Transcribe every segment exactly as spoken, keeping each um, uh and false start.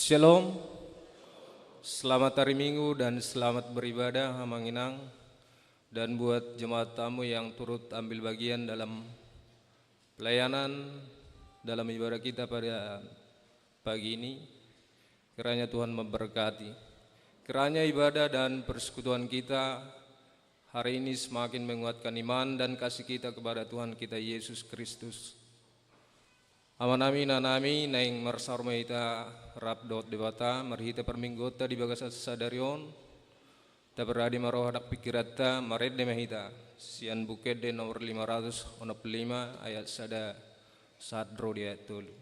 Shalom. Selamat hari Minggu dan selamat beribadah, Amang Inang. Dan buat jemaat tamu yang turut ambil bagian dalam pelayanan, dalam ibadah kita pada pagi ini, kiranya Tuhan memberkati. Kiranya ibadah dan persekutuan kita hari ini semakin menguatkan iman dan kasih kita kepada Tuhan kita Yesus Kristus. Amanami, inanami, naeng marsaor ma hita rap dohot Debata marhite parmingguonta di bagasan sadari on. Taparade ma roha nang pingkiranta, marende ma hita sian Buku Ende nomor lima ratus onom pulu lima, ayat sada sahat ro di ayat tolu.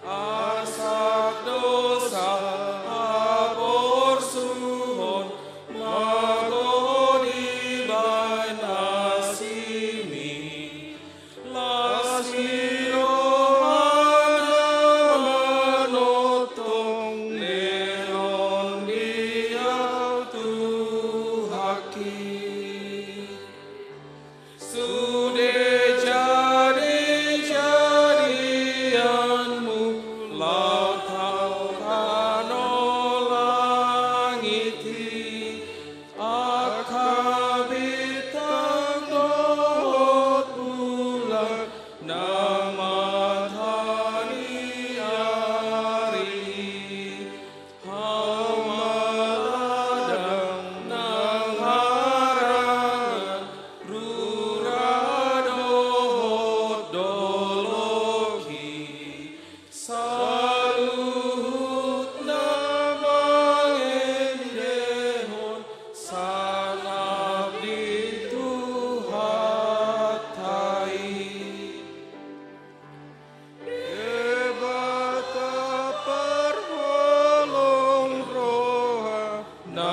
Asa dosa haporsuhon mago dibaen asimi. Las ni rohana manongtong lehon di au Tuhanki. Sude jadi-jadianmu laut hau tano langit i, angka bintang dohot bulan nang mata ni ari. Hau ma ladang nang harangan, rura dohot dolok i, saluhutna mangendehon sangap di Tuhanta i. Debata parholong roha, na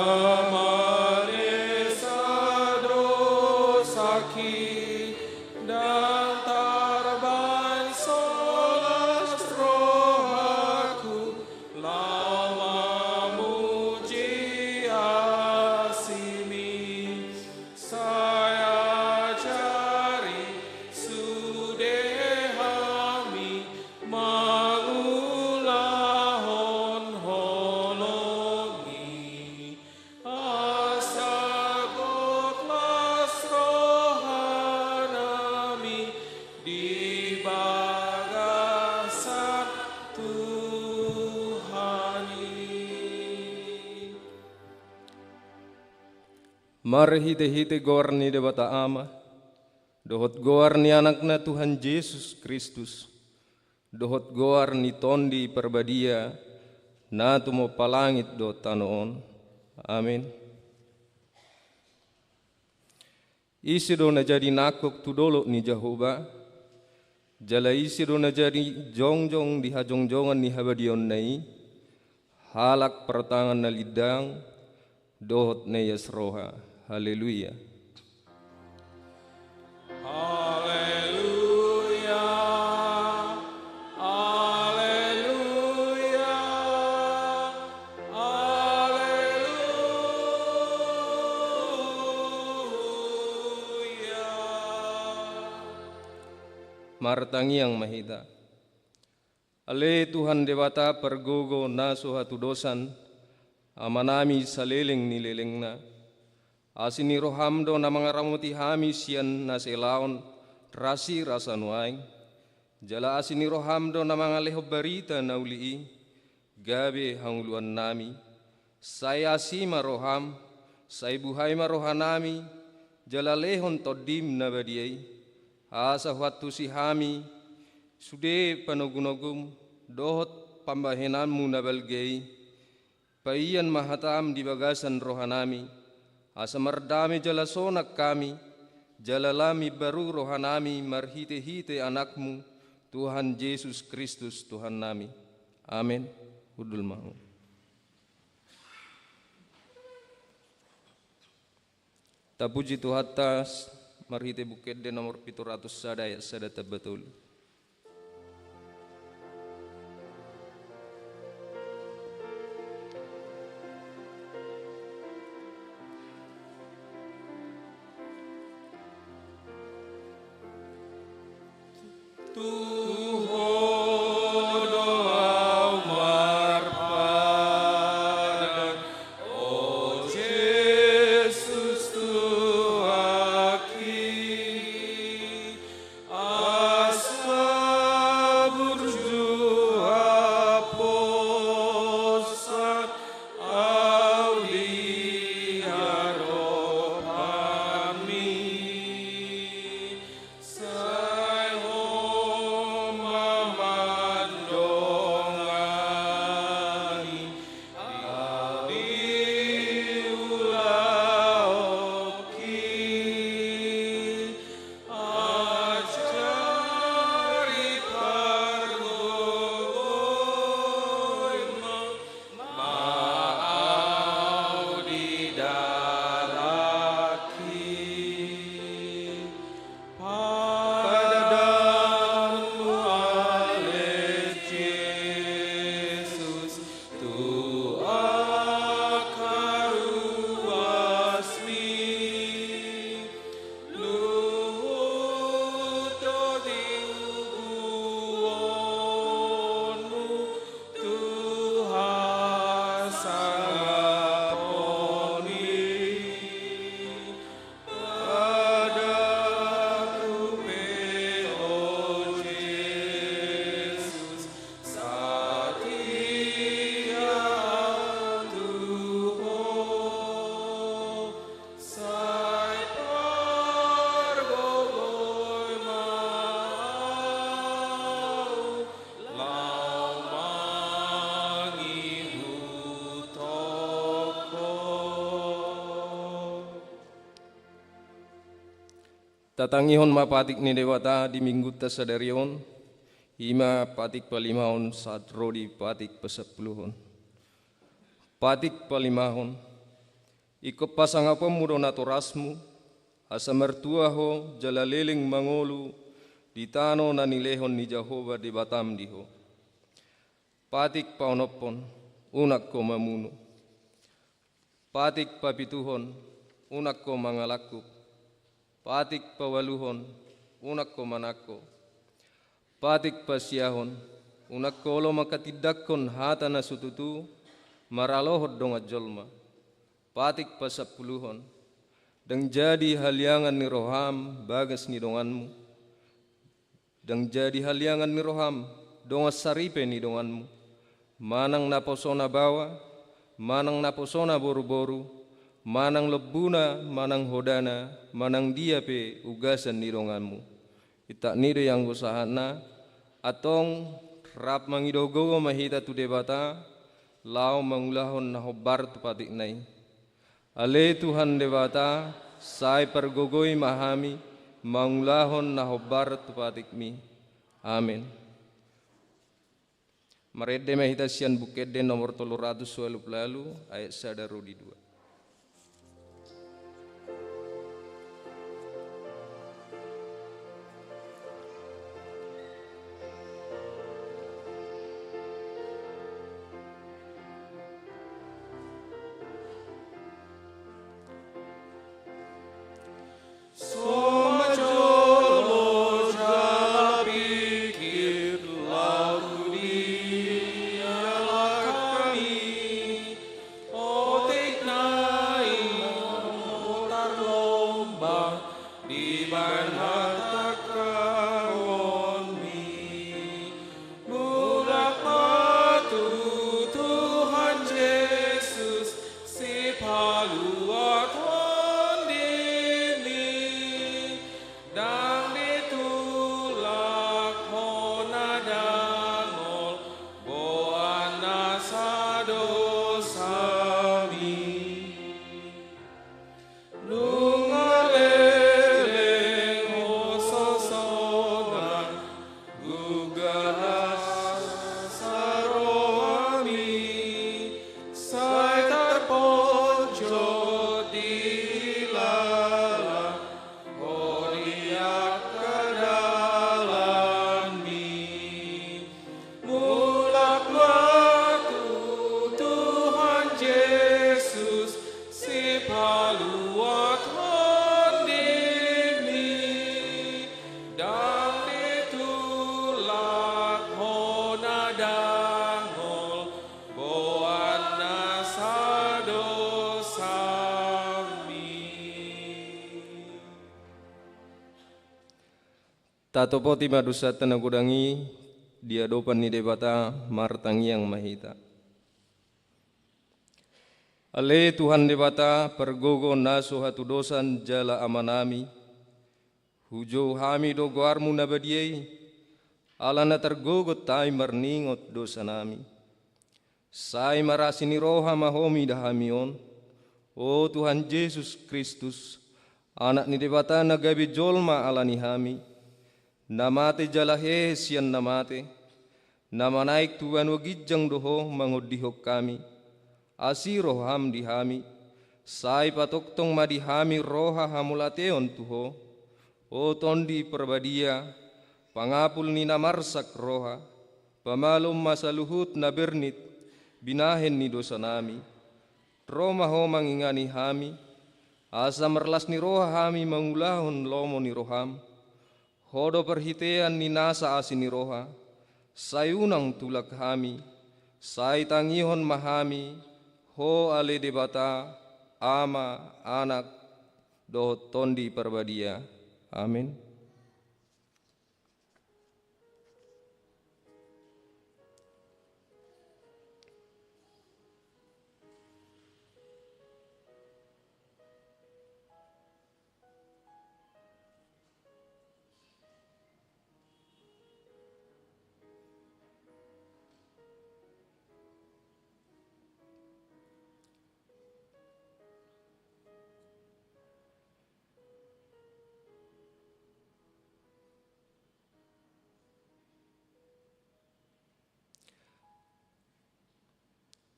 manesa dosangki, ndang tarbaen so las rohangku, laho mamuji asimi. Sai ajari sude hami mangulahon holong i, asa gok las rohanami di bagasan Tuhan i. Marhite-hite goar ni Debata Ama, dohot goar ni Anakna Tuhan Jesus Kristus, dohot goar ni Tondi Parbadia, na tumompa langit dohot tano on. Amin. Ise do na jadi nangkok tu dolok ni Jahowa, jala ise do na jadi jongjong di hajongjongan ni habadiaonna i? Halak partangan na lindang dohot na ias roha. Haleluya. Haleluya. Haleluya. Haleluya. Martangiang ma hita. Ale Tuhan Debata pargogo na so hatudosan, Amanami saleleng ni lelengna. Asi ni roham do na mangaramoti hami sian na sai laon rasirasa nuaeng. Jala asi ni roham do na mangalehon barita na uli i, gabe hangoluannami. Sai asi ma roham, sai buhai ma rohanami, jala lehon tondim na badia i. Asa huantusi hami sude panogunogum dohot pambahenanmu na balga i. Paian ma hatam di bagasan rohanami, asa mardame jala sonang hami, jala lam imbaru rohanami marhitehite Anakmu, Tuhan Jesus Kristus Tuhannami. Amen. Hundul ma hamu. Tapuji Tuhanta marhite Buku Ende nomor pitu ratus sada ayat sada tamba tolu. Tu Ho do ahu marpadan, o Jesus Tuhanki, asa burju haposan ahu di haropanMi. Sai Ho ma mandongani ahu di ulaonki. Ajari, pargogoi ma ahu di dalanki. Padanmu ale Jesus tu angka ruasmi. Luhut do tiubuonmu tu hasangaponMi. Padanku pe, o Jesus, satia ahu tu Ho. Sai pargogoi ma ahu laho mangihuthon Ho. Tatangihon ma patik ni Debata di Minggunta sadari on, i ma patik palimahon sahat ro di patik pasampuluhon. Patik palimahon. Ingkon pasangaponmu do natorasmu, asa martua ho jala leleng mangolu di tano na nilehon ni Jahowa Debatam di ho. Patik paonomhon, unang ho mamunu. Patik papituhon, unang ho mangalangkup. Patik paualuhon, unang ho manangko. Patik pasiahon, unang ho olo manghatindanghon hata na so tutu maralohon dongan jolma. Patik pasampuluhon, ndang jadi haliangan ni roham bagas ni donganmu. Ndang jadi haliangan ni roham dongan saripe ni donganmu, manang naposona baoa, manang naposona boruboru, manang lombuna, manang hodana, manang dia pe ugasan ni donganmu. Intak ni do i anggo sahatna. Antong rap mangido gogo ma hita tu Debata, laho mangulahon na hombar tu patikna i. Ale Tuhan Debata, sai pargogoi ma hami mangulahon na hombar tu patikmi. Amen. Marende ma hita sian Buku Ende nomor tolu ratus ualu pulu ualu, ayat sada ro di dua. Tatopoti ma dosanta na godang i di adopan ni Debata, martangiang ma hita. Ale Tuhan Debata, pargogo na so hatudosan jala Amanami, hujou hami do goarmu na badia i, ala na targogot hami marningot dosanami. Sai marasi ni roha ma Ho mida hami on, o Tuhan Jesus Kristus, Anak ni Debata na gabe jolma ala ni hami, na mate jala hehe sian na mate, na manaek tu banua ginjang do Ho mangondihon hami. Asi roham di hami, sai patongtong ma di hami roha hamauliateon tu Ho, o Tondi Parbadia, pangapul ni na marsak roha, pamalum ma saluhut na bernit binahen ni dosanami. Ro ma Ho mangingani hami, asa marlas ni roha hami mangulahon lomo ni roham. Ho do parhitean ni nasa asi ni roha, sai unang tulak hami, sai tangihon ma hami, Ho ale Debata, Ama, Anak, dohot Tondi Parbadia. Amin.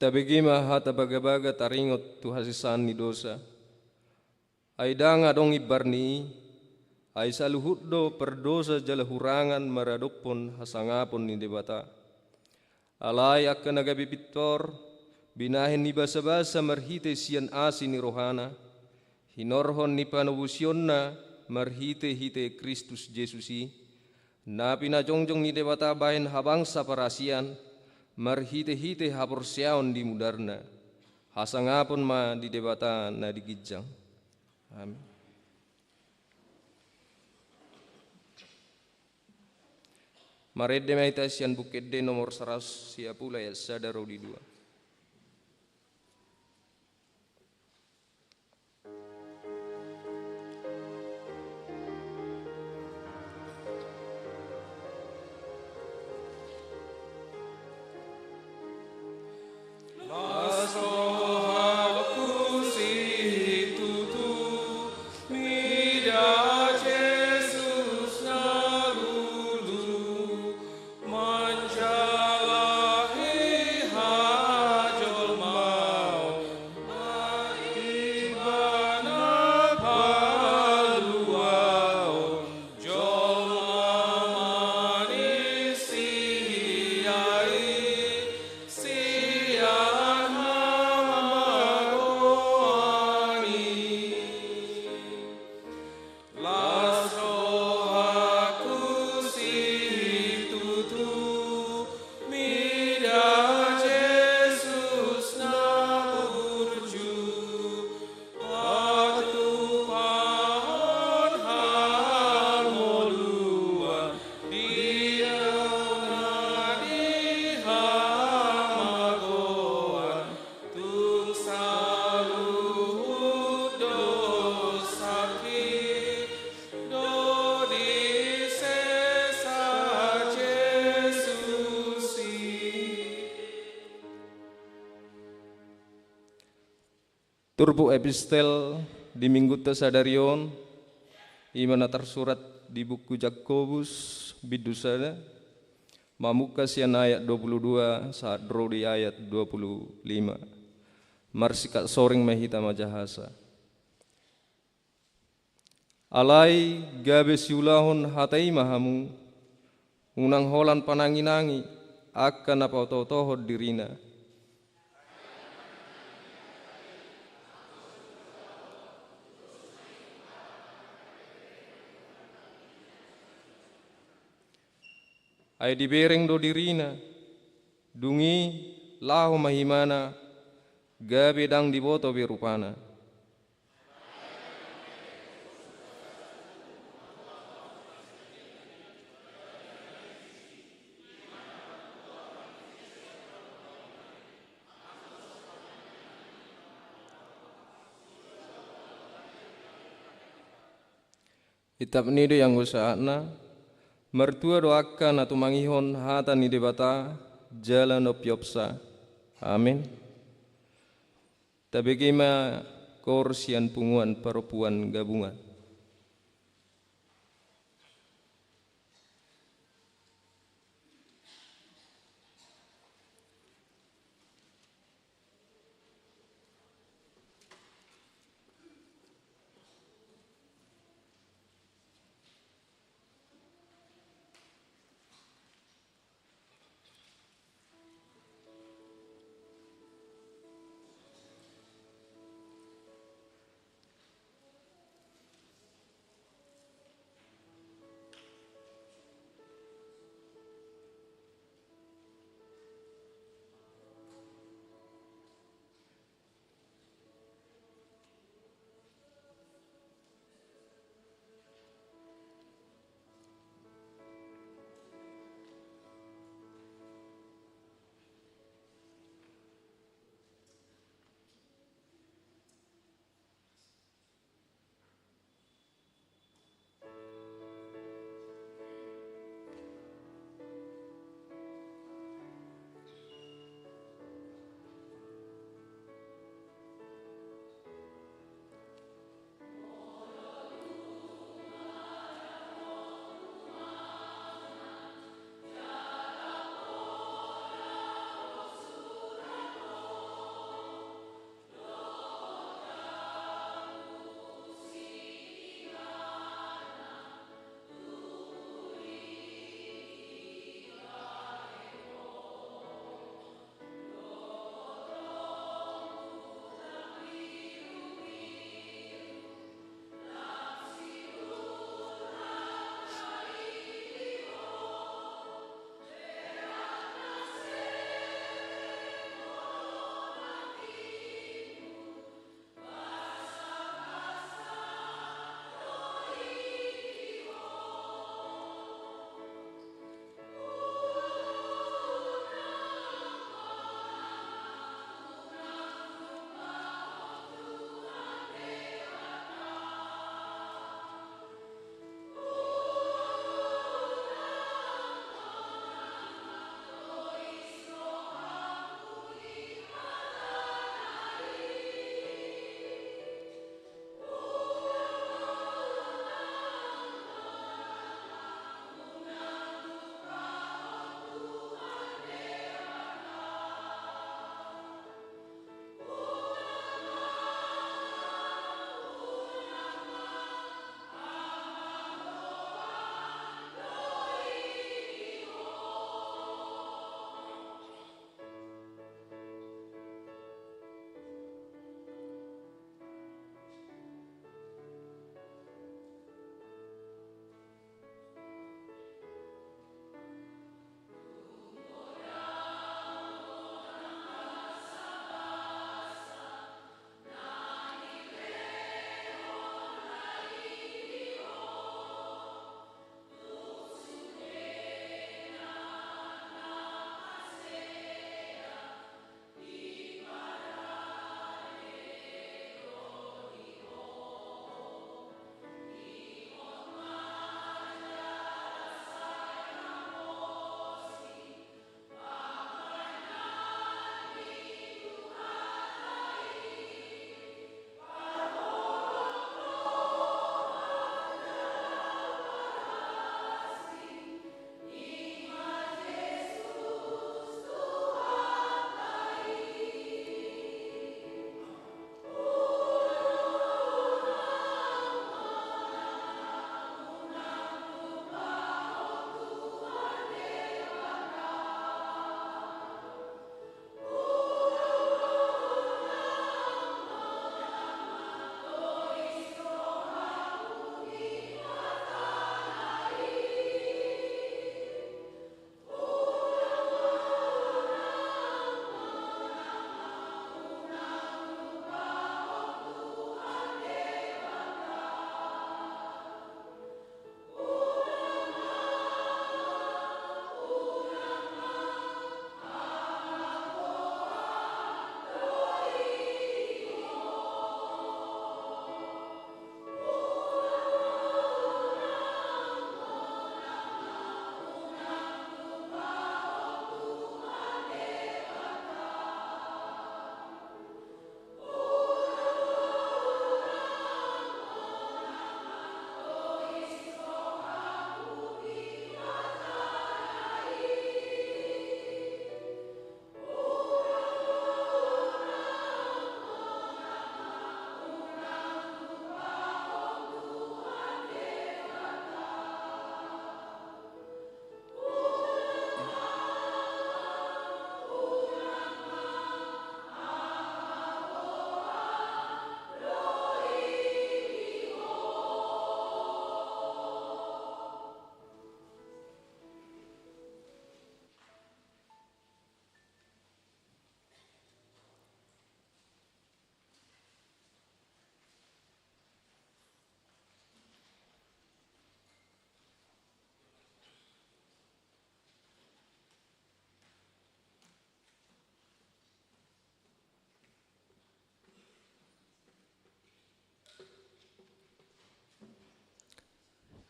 Tabege ma hata bagabaga taringot tu hasesaan ni dosa. Ai ndang adong imbar ni i, ai saluhut do pardosa jala hurangan maradophon hasangapon ni Debata. Alai angka na gabe pintor, binahen ni basabasa marhite sian asi ni rohana, hinorhon ni panobosionna marhitehite Kristus Jesus i, na pinajongjong ni Debata bahen habangsa parasian, marhitehite haporseaon di mudarna. Hasangapon ma di Debata na di ginjang. Amin. Marende ma hita sian Buku Ende nomor saratus sia pulu ayat sada ro di dua. Las rohangku situtu mida Jesus na lulu manjalahi hajolmaon, Ibana paluaon jolma manisia i sian hamagoan i. Las rohangku situtu mida Jesus na burju, patupahon hangoluan di tona ni hamagoan. Tung saluhut dosangki do disesa Jesus i. Turpuk epistel di minggunta sadari on, i ma na tarsurat di buku Jakobus, bindu sada, mamungka sian ayat dua pulu dua sahat ro di ayat dua pulu lima. Marsikat soring ma hita manjahasa. Alai gabe siulahon hata i ma hamu, unang holan pananginangi angka na paotootohon dirina. Ai dibereng do dirina, dung i laho ma himana, gabe ndang diboto be rupana. Titap ni do ianggo sahatna. Martua do angka na tumangihon hata ni Debata jala na umpeopsa. Amin. Tabege ma koor sian punguan parompuan gabungan.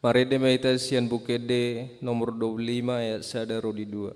Marende ma hita sian Buku Ende nomor dua puluh lima ayat sada ro di dua.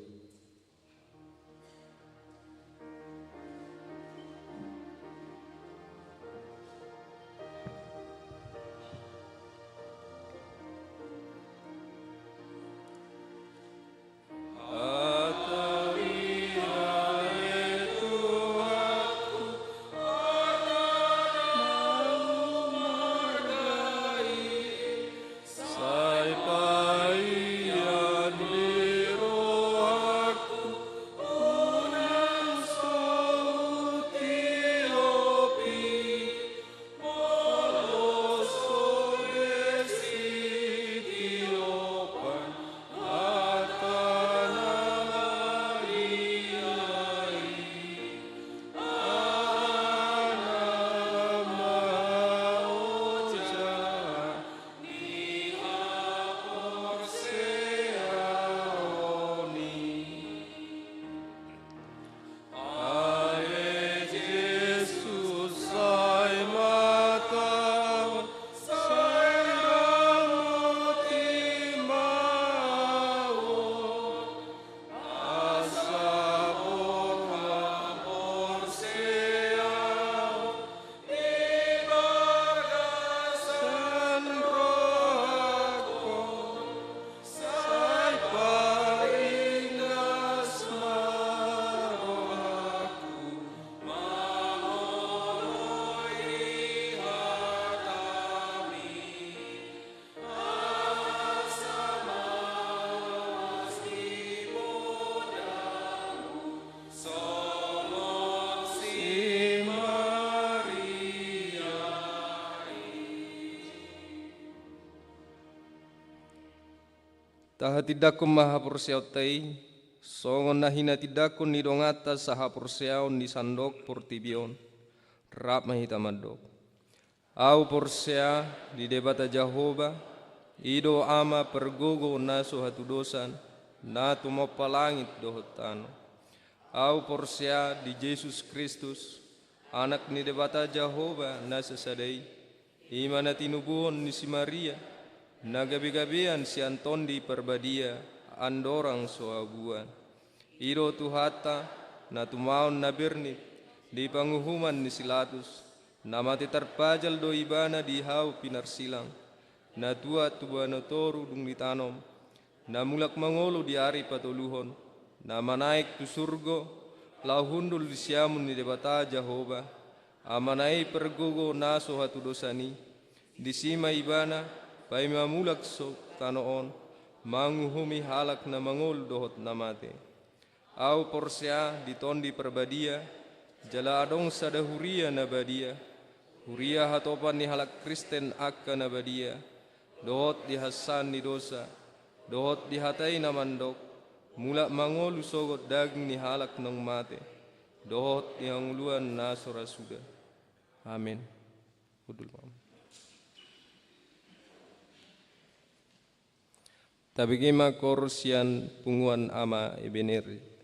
Tahatindangkon ma haporseaonta i, songon na hinatindangkon ni donganta sahaporseaon di sandok portibi on. Rap ma hita mandok. Ahu porsea di Debata Jahowa, i do Ama pargogo na so hatudosan, na tumompa langit dohot tano. Ahu porsea di Jesus Kristus, Anak ni Debata Jahowa na sasada i, i ma na tinubuhon ni si Maria, na gabegabean sian Tondi Parbadia, andorang so habuan. I do Tuhanta, na tumaon na bernit, di panguhuman ni si Latus, na mate tarpajal do Ibana di hau pinarsilang, na tuat tu banua toru dung ditanom, na mulak mangolu di ari patoluhon, na manaek tu surgo, laho hundul di siamun ni Debata Jahowa, Amana i pargogo na so hatudosan i. Disi ma Ibana, paima mulak so tano on, manguhumi halak na mangolu dohot na mate. Ahu porsea di Tondi Parbadia, jala adong sada huria na badia, huria hatopan ni halak Kristen angka na badia, dohot di hansaan ni dosa, dohot di hata i na mandok, mulak mangolu sogot daging ni halak naung mate, dohot di hangoluan na so ra suda. Amen. Hundul ma. Tabege ma koor sian punguan Ama Ebenezer.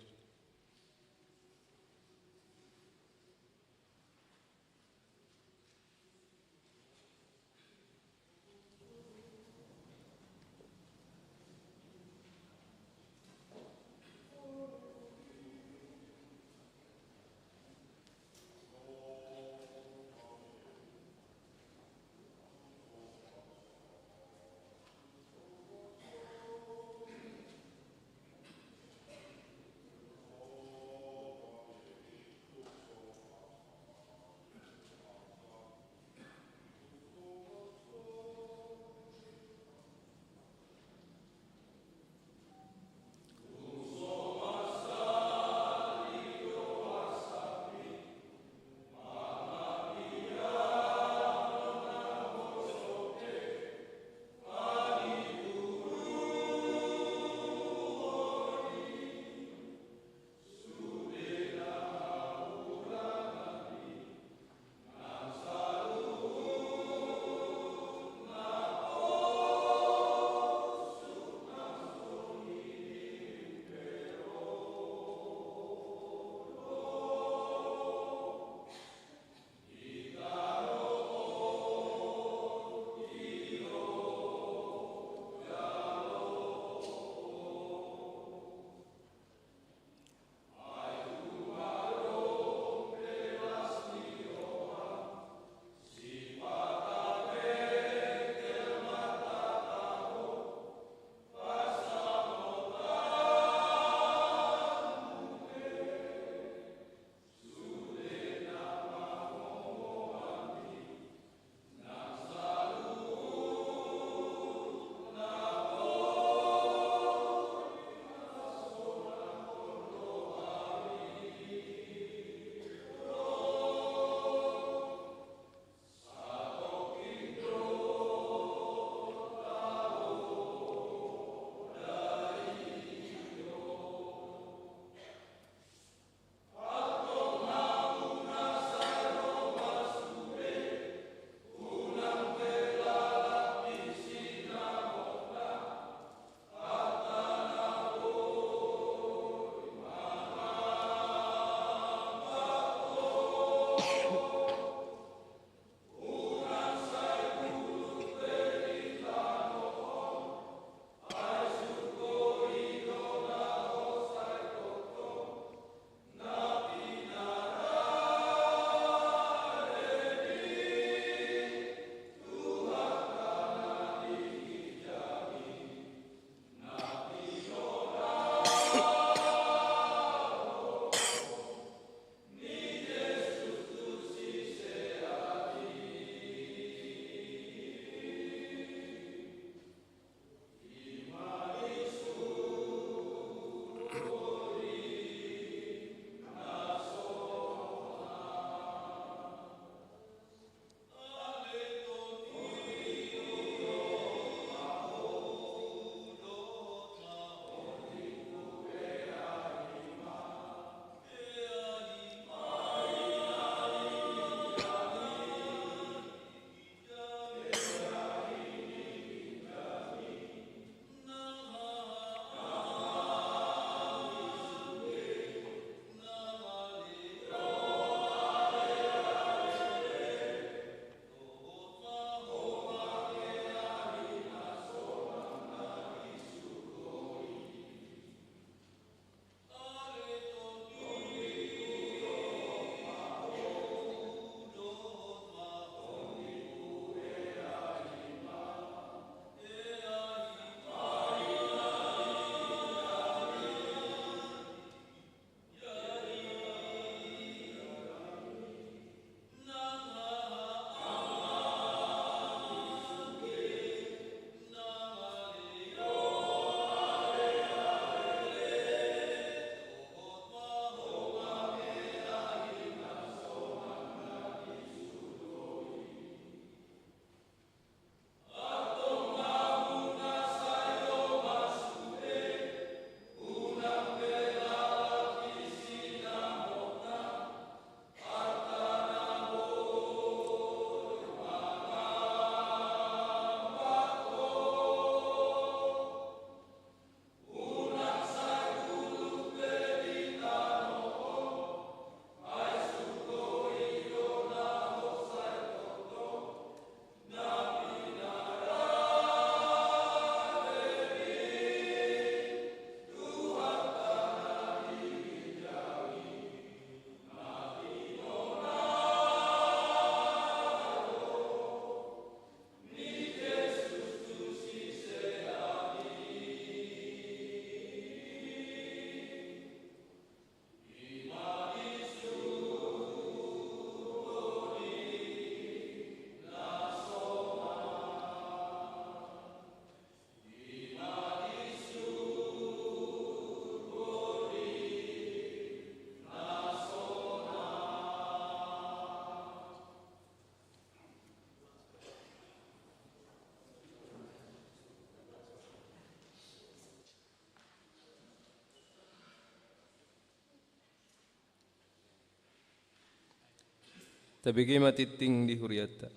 Tabege ma tingting di hurianta.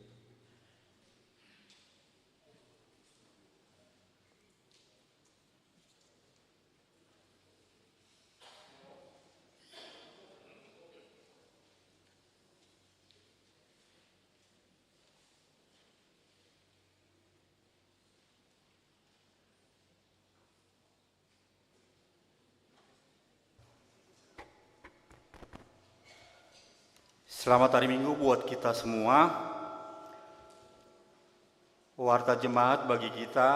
Selamat hari Minggu buat kita semua. Warta jemaat bagi kita,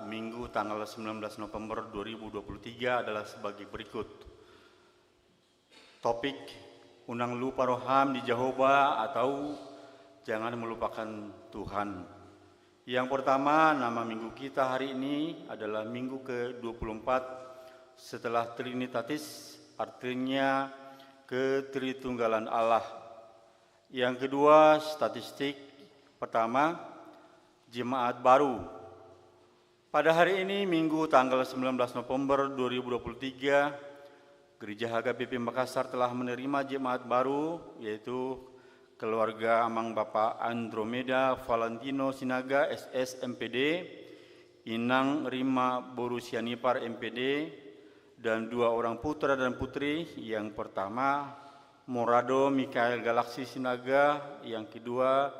Minggu tanggal sembilan belas November dua ribu dua puluh tiga adalah sebagai berikut. Topik, Unang Lupa Roham di Jahowa atau Jangan Melupakan Tuhan. Yang pertama, nama minggu kita hari ini adalah minggu kedua puluh empat setelah Trinitatis, artinya Ketritunggalan Allah. Yang kedua, statistik. Pertama, jemaat baru. Pada hari ini, Minggu tanggal sembilan belas November dua ribu dua puluh tiga, Gereja H K B P Makassar telah menerima jemaat baru, yaitu keluarga Amang Bapak Andromeda Valentino Sinaga, S S, M P D, Inang Rima boru Sianipar, M P D, dan dua orang putra dan putri. Yang pertama, Morado Mikael Galaksi Sinaga, yang kedua,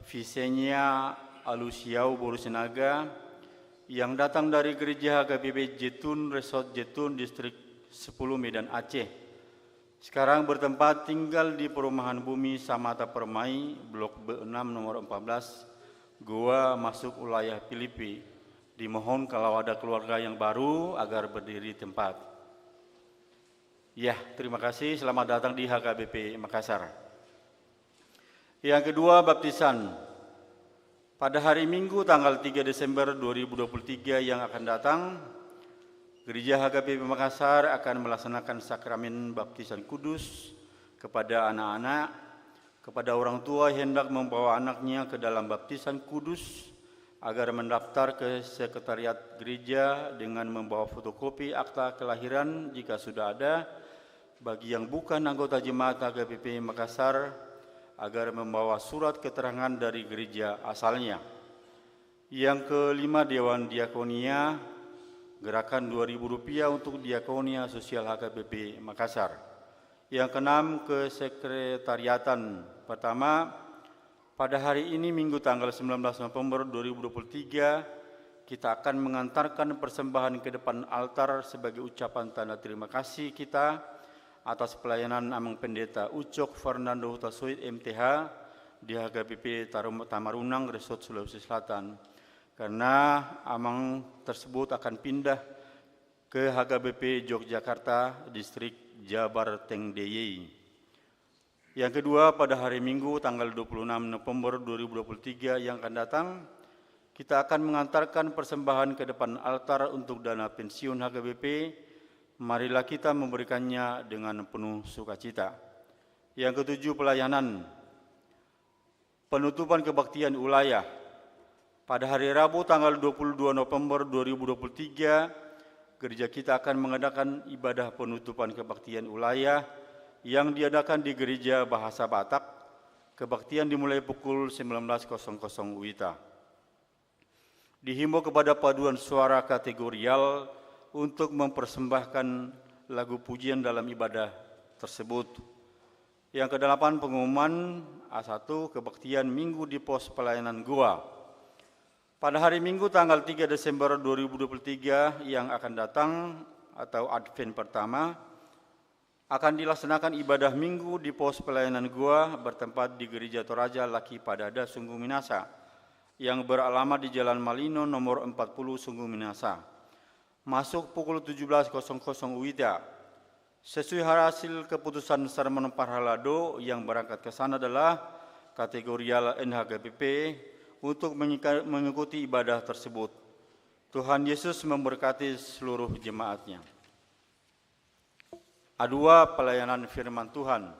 Visenya Alusiau boru Sinaga, yang datang dari Gereja H K B P Jetun, Resort Jetun, Distrik sepuluh, Medan Aceh. Sekarang bertempat tinggal di Perumahan Bumi Samata Permai, Blok B enam, nomor empat belas, Goa, masuk wilayah Pilipi. Dimohon kalau ada keluarga yang baru agar berdiri tempat. Ya, terima kasih. Selamat datang di H K B P Makassar. Yang kedua, baptisan. Pada hari Minggu tanggal tiga Desember dua ribu dua puluh tiga yang akan datang, Gereja H K B P Makassar akan melaksanakan sakramen baptisan kudus kepada anak-anak. Kepada orang tua hendak membawa anaknya ke dalam baptisan kudus, agar mendaftar ke sekretariat gereja dengan membawa fotokopi akta kelahiran jika sudah ada, bagi yang bukan anggota jemaat H K B P Makassar, agar membawa surat keterangan dari gereja asalnya. Yang kelima, Dewan Diakonia, gerakan dua ribu rupiah untuk diakonia sosial H K B P Makassar. Yang keenam, kesekretariatan. Pertama, pada hari ini, Minggu tanggal sembilan belas November dua ribu dua puluh tiga, kita akan mengantarkan persembahan ke depan altar sebagai ucapan tanda terima kasih kita atas pelayanan Amang Pendeta Ucok Fernando Hutasoit, M T H, di H K B P Tarum-, Tamarunang, Resort Sulawesi Selatan. Karena Amang tersebut akan pindah ke H K B P Yogyakarta, Distrik Jabar Tengdeyei. Yang kedua, pada hari Minggu tanggal dua puluh enam November dua ribu dua puluh tiga yang akan datang, kita akan mengantarkan persembahan ke depan altar untuk dana pensiun H K B P. Marilah kita memberikannya dengan penuh sukacita. Yang ketujuh, pelayanan. Penutupan kebaktian wilayah. Pada hari Rabu tanggal dua puluh dua November dua ribu dua puluh tiga, gereja kita akan mengadakan ibadah penutupan kebaktian wilayah yang diadakan di Gereja Bahasa Batak. Kebaktian dimulai pukul sembilan belas kosong kosong WITA. Dihimbau kepada paduan suara kategorial untuk mempersembahkan lagu pujian dalam ibadah tersebut. Yang kedelapan, pengumuman. A satu, kebaktian Minggu di Pos Pelayanan Goa. Pada hari Minggu tanggal tiga Desember dua ribu dua puluh tiga yang akan datang atau Advent pertama, akan dilaksanakan ibadah Minggu di Pos Pelayanan Goa bertempat di Gereja Toraja Laki Padada Sungguh Minasa yang beralamat di Jalan Malino nomor empat puluh Sungguh Minasa. Masuk pukul tujuh belas kosong kosong WITA. Sesuai hasil keputusan sermon parhalado, yang berangkat ke sana adalah kategorial N H K B P untuk mengika-, mengikuti ibadah tersebut. Tuhan Yesus memberkati seluruh jemaatnya. A dua, pelayanan firman Tuhan.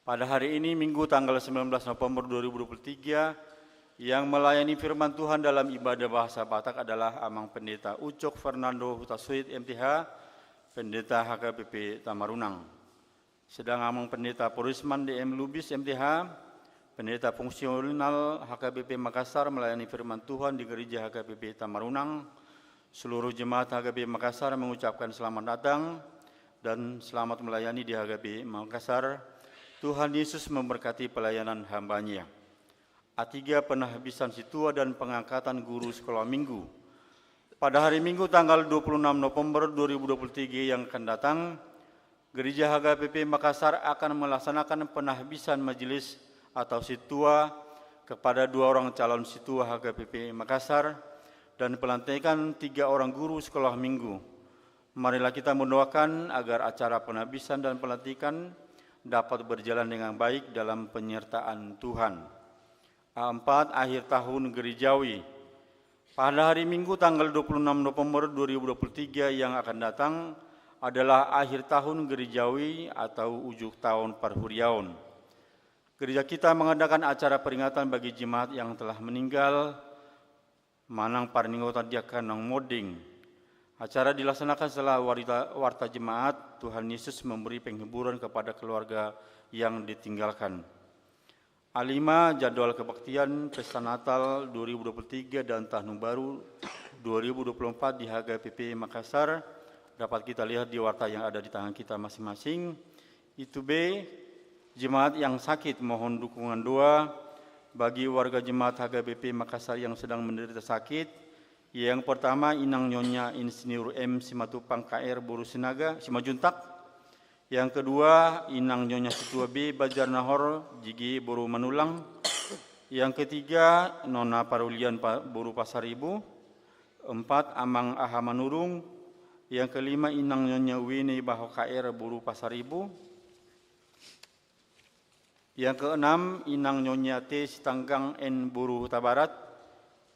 Pada hari ini, Minggu tanggal sembilan belas November dua ribu dua puluh tiga, yang melayani firman Tuhan dalam ibadah bahasa Batak adalah Amang Pendeta Ucok Fernando Hutasoit, M T H, Pendeta H K B P Tamarunang. Sedang Amang Pendeta Porisman, D M Lubis, M T H, Pendeta fungsional H K B P Makassar melayani firman Tuhan di Gereja H K B P Tamarunang. Seluruh jemaat H K B P Makassar mengucapkan selamat datang dan selamat melayani di H K B P Makassar. Tuhan Yesus memberkati pelayanan hamba-Nya. A tiga, penahbisan sintua dan pengangkatan guru sekolah minggu. Pada hari Minggu tanggal dua puluh enam November dua ribu dua puluh tiga yang akan datang, Gereja H K B P Makassar akan melaksanakan penahbisan majelis atau sintua kepada dua orang calon sintua H K B P Makassar dan pelantikan tiga orang guru sekolah minggu. Marilah kita mendoakan agar acara penahbisan dan pelantikan dapat berjalan dengan baik dalam penyertaan Tuhan. A empat, akhir tahun gerejawi. Pada hari Minggu tanggal dua puluh enam November dua ribu dua puluh tiga yang akan datang adalah akhir tahun gerejawi atau ujung tahun parhuriaon. Gereja kita mengadakan acara peringatan bagi jemaat yang telah meninggal, manang parningotan di angka naung monding. Acara dilaksanakan setelah warita-, warta jemaat, Tuhan Yesus memberi penghiburan kepada keluarga yang ditinggalkan. A lima, jadwal kebaktian Pesta Natal dua ribu dua puluh tiga dan Tahun Baru dua ribu dua puluh empat di H K B P Makassar. Dapat kita lihat di warta yang ada di tangan kita masing-masing. Itu B, jemaat yang sakit mohon dukungan doa bagi warga jemaat H K B P Makassar yang sedang menderita sakit. Yang pertama, Inang Nyonya Insinyur M Simatupang K R boru Sinaga, Simanjuntak. Yang kedua, Inang Nyonya Situa B Banjarnahor, Jigi boru Manulang. Yang ketiga, Nona Parulian Pa-, boru Pasaribu. Empat, Amang Aha Manurung. Yang kelima, Inang Nyonya Wini Baho K R boru Pasaribu. Yang keenam, Inang Nyonya T Sitanggang N boru Hutabarat.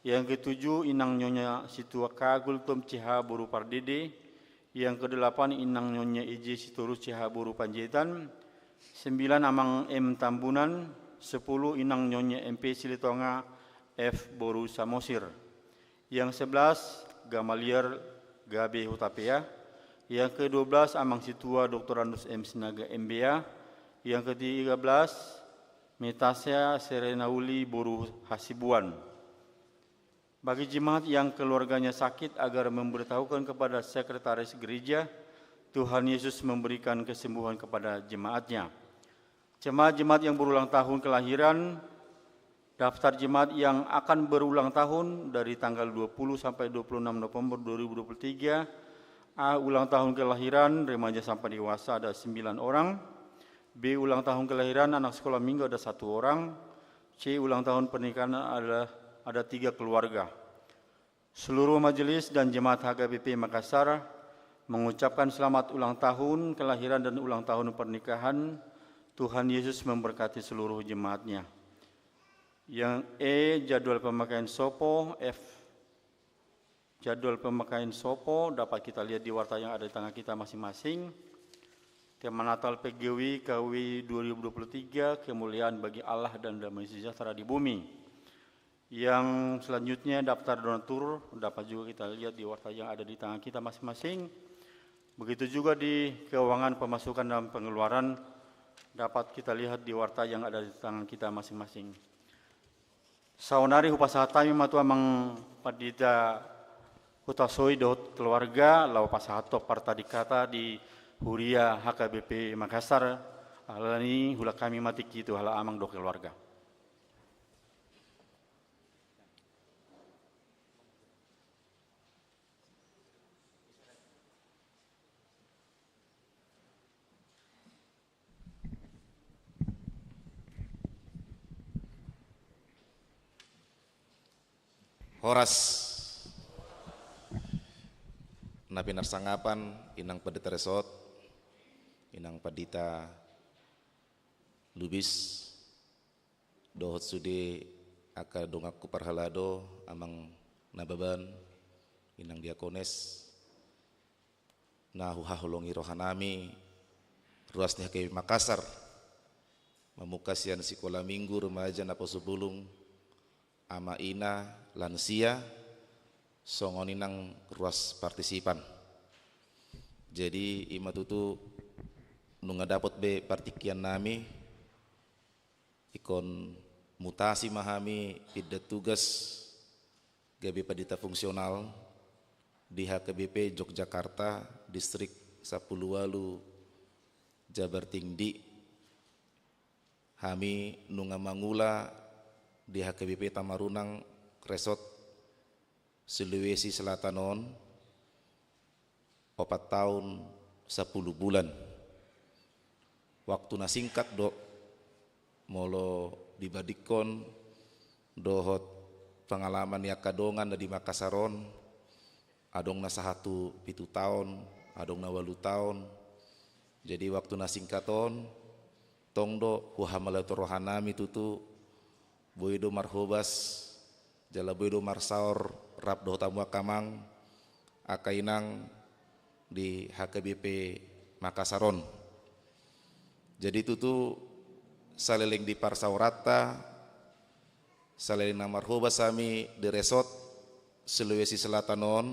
Yang ketujuh, Inang Nyonya Situa K Gultom C H boru Pardede. Yang kedelapan, Inang Nyonya E J Sitorus C H boru Panjaitan. Sembilan, Amang M Tambunan. Sepuluh, Inang Nyonya M P Silitonga F boru Samosir. Yang sebelas, Gamaliel Gabe Hutapea. Yang kedua belas, Amang Situa Doktorandus M Sinaga M B A. Yang ketiga belas, Metasia Serenauli boru Hasibuan. Bagi jemaat yang keluarganya sakit, agar memberitahukan kepada sekretaris gereja, Tuhan Yesus memberikan kesembuhan kepada jemaatnya. Jemaat-jemaat yang berulang tahun kelahiran, daftar jemaat yang akan berulang tahun dari tanggal dua puluh sampai dua puluh enam November dua ribu dua puluh tiga. A, ulang tahun kelahiran remaja sampai dewasa ada sembilan orang. B, ulang tahun kelahiran anak sekolah minggu ada satu orang. C, ulang tahun pernikahan ada, ada tiga keluarga. Seluruh majelis dan jemaat H K B P Makassar mengucapkan selamat ulang tahun kelahiran dan ulang tahun pernikahan. Tuhan Yesus memberkati seluruh jemaatnya. Yang E, jadwal pemakaian sopo. F, jadwal pemakaian sopo dapat kita lihat di warta yang ada di tangan kita masing-masing. Tema Natal P G W I K W I dua ribu dua puluh tiga, kemuliaan bagi Allah dan damai sejahtera di bumi. Yang selanjutnya, daftar donatur dapat juga kita lihat di warta yang ada di tangan kita masing-masing. Begitu juga di keuangan pemasukan dan pengeluaran dapat kita lihat di warta yang ada di tangan kita masing-masing. Saonari hupasahat hami ma tu Amang Pandita Hutasoi dohot keluarga, laho pasahathon partadingkata di Huria H K B P Makassar. Alani i, huulak hami ma tingki tu halak Amang dohot keluarga. Horas. Na pinarsangapan, Inang Pandita Resort, Inang Pandita Lubis, dohot sude angka donganku parhalado, Amang Nababan, Inang Diakones, na huhaholongi rohanami, ruas ni H K B P Makassar, mamungka sian sikola minggu remaja naposobulung, ama ina, lansia, songon i nang ruas partisipan. Jadi, i ma tutu nunga dapot be partingkiannami, ingkon Mutasi ma hami pindah tugas gabe pandita fungsional di H K B P Yogyakarta, distrik sampulu ualu Jabar Tinggi. Hami nunga mangula di H K B P Tamarunang Resort Sulawesi Selatan on opat taon sampulu bulan. Waktu na singkat do, molo dibandingkon dohot pengalaman ni angka dongan na di Makassar on, adong na sahat tu pitu taon, adong na ualu taon. Jadi waktu na singkat on, tong do huhamaliathon rohanami tutu, boi do marhobas, jala boi do marsaor rap dohot hamu angka amang, angka inang di H K B P Makassar on. Jadi tutu saleleng di parsaoranta, saleleng na marhobas hami di Resort Sulawesi Selatan on,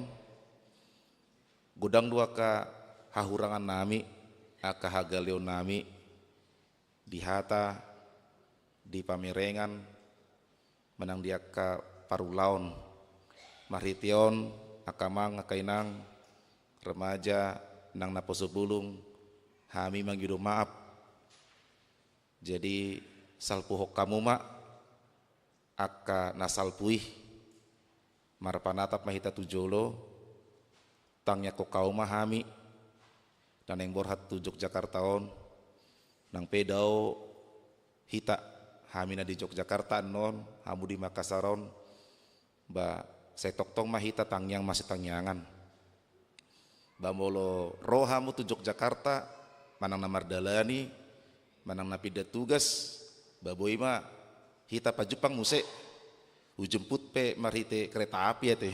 godang do angka hahurangannami, angka hagaleonnami, di hata, di pamerengan, manang di angka parulaon. Marhite on, angka amang, angka inang, remaja, nang naposo bulung, hami mangido maaf. Jadi, salpuhon hamu ma angka na salpu i. Marpanatap ma hita tu jolo, tangiangkon hamu ma hami, na naeng borhat tu Yogyakarta on, nang pe dao hita, hami na di Yogyakarta annon, hamu di Makassar on, ba sai tongtong ma hita tangiang masitangiangan. Ba molo ro hamu tu Yogyakarta, manang na mardalani, manang na pindah tugas, ba boi ma hita pajumpang muse. Hujemput pe marhite kereta api ate.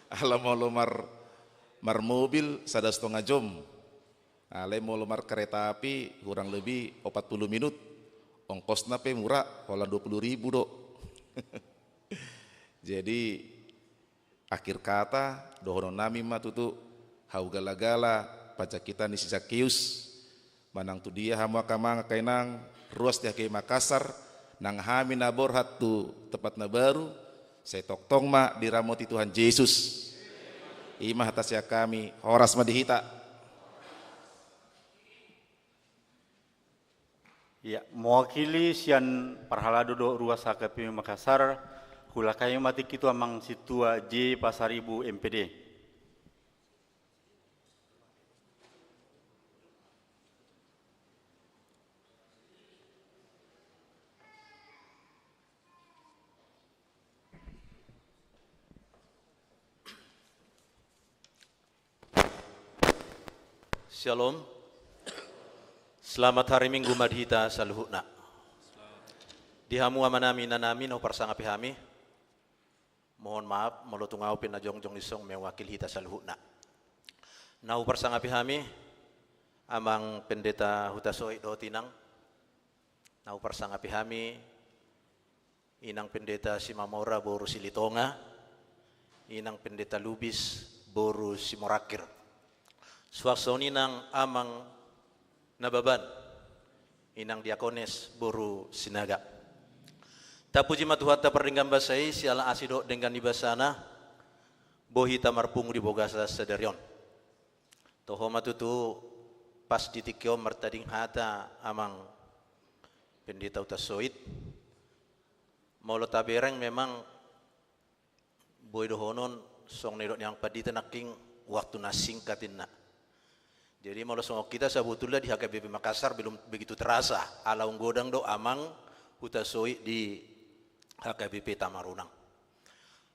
Ala molo mar-, marmobil sada setengah jam. Alai molo markereta api kurang lebih opat puluh minut. Ongkosna pe mura, holan dua puluh ribu do. Jadi, akhir kata, dohononnami ma tutu, hau gala-gala, panjangkitan ni si Zakheus, manang tu dia hamu angka amang angka inang, ruas di H K B P Makassar, nang hami na borhat tu tempat na baru, sai tongtong ma diramoti Tuhan Jesus. I ma hata sian hami, horas ma di hita. Ia, mewakili sian parhalado dohot ruas H K B P Makassar, hulakhai ma tingki tu amang sintua J Pasaribu M P D. Syalom. Selamat hari Minggu ma di hita saluhutna. Di hamu amanami, inanami, na huparsangapi hami. Mohon maaf, molo tung ahu pe na jongjong i, songon mewakili hita saluhutna. Na huparsangapi hami, Amang Pendeta Hutasoit dohot inang. Na huparsangapi hami, Inang Pendeta Simamora boru Silitonga, Inang Pendeta Lubis boru Simorangkir. Suang songon i nang Amang Nababan, Inang Diakones boru Sinaga. Tapuji ma Tuhanta pardenggan basa i, siala asi dohot denggan ni basana, boi hita marpungu di bagasan sadari on. Toho ma tutu pas di tingki on martading hata Amang Pendeta Hutasoit. Molo tabereng memang boi dohonon songon na nidok ni amang pandita nangkin, waktu na singkat inna. Jadi molo songon hita sabotulna di H K B P Makassar belum begitu terasa, ala umgodang do Amang Hutasoit di H K B P Tamarunang.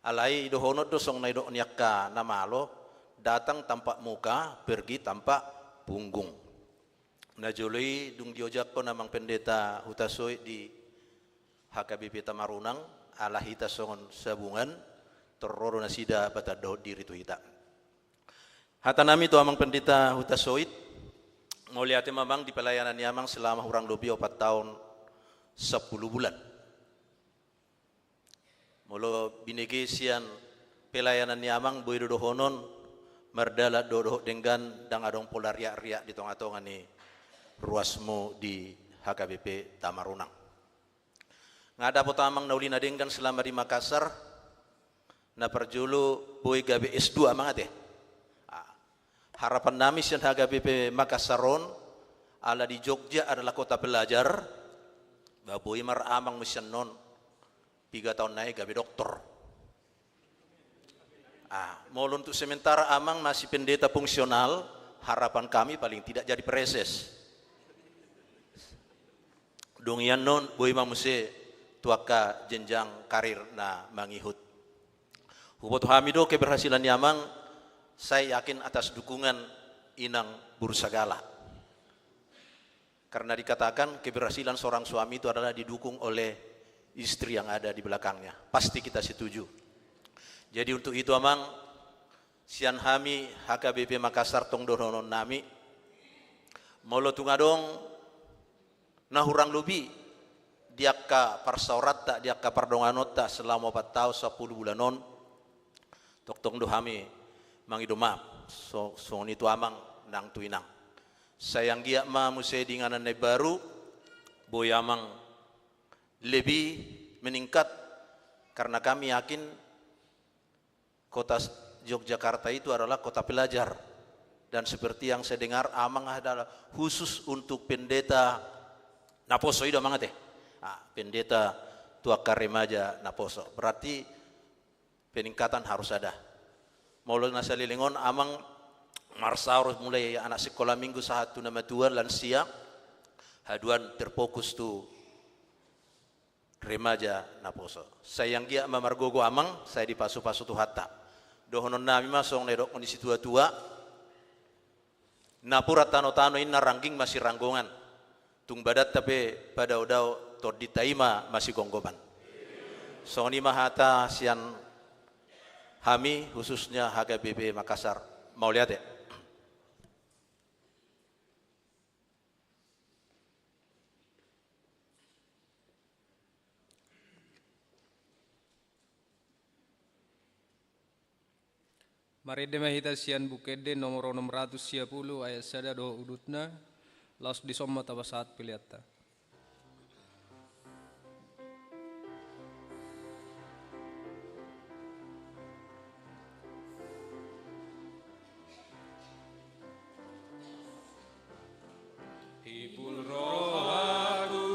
Alai dohonon do songon na nidok ni angka na malo, datang tampak muka, pergi tampak punggung. Najolo i dung diojakhon Amang Pendeta Hutasoit di H K B P Tamarunang, ala hita songon sabungan, torro do nasida patandahon diri tu hita. Hatanami tu Amang Pendeta Hutasoit, mauliate ma Amang di pelayanan ni Amang selama hurang lobi opat taon sampulu bulan. Molo binege sian pelayanan ni Amang, boi do dohonon mardalan do dohot denggan, ndang adong pola riak-riak di tonga-tonga ni ruasmu di H K B P Tamarunang. Nga dapot amang na uli na denggan selama di Makassar, na parjolo boi gabe S dua amang ate. Ah, harapan nami sian H K B P Makassar on, ala di Jogja adalah kota pelajar, ba boi ma amang muse annon, piga taon nai gabe doktor. Ah, molo untuk sementara amang masih pendeta fungsional, harapan kami paling tidak jadi preses. Dung i annon boi ma muse tu angka jenjang karir na mangihut. Huboto hami do keberhasilan ni amang, saya yakin atas dukungan inang Bursagala. Karena dikatakan keberhasilan seorang suami itu adalah didukung oleh istri yang ada di belakangnya. Pasti kita setuju. Jadi untuk itu amang, sian hami H K B P Makassar tong dohonon nami, molo tung adong na hurang lobi di angka parsaoranta, di angka pardonganonta selama opat taon sampulu bulan on, tongtong do hami mangido maaf. So, songon i tu amang nang tu inang. Sai anggiat ma muse di inganan na imbaru, boi amang lebih meningkat, karena kami yakin kota s-, Yogyakarta itu adalah kota pelajar. Dan seperti yang saya dengar, amang adalah khusus untuk pendeta naposo, i do amang ate? Ah, pendeta tu angka remaja naposo. Berarti peningkatan harus ada. Molo na saleleng on amang marsaor mulai anak sekolah minggu sahat tu na matua, lansia, haduan terfokus tu remaja naposo. Sai anggiat ma margogo amang, sai dipasupasu Tuhanta. Dohonon nami ma songon na didok ni situatua, napuran tanotano inna rangging masiranggongan. Tung badanta pe padaodao, tondinta i ma masigomgoman. Songon i ma hata sian hami, khususnya H K B P Makassar. Mauliate. Marende ma hita sian Buku Ende nomor onom ratus sia pulu ayat sada dohot udutna, laos dison ma tapasahat peleanta. Ipul rohaku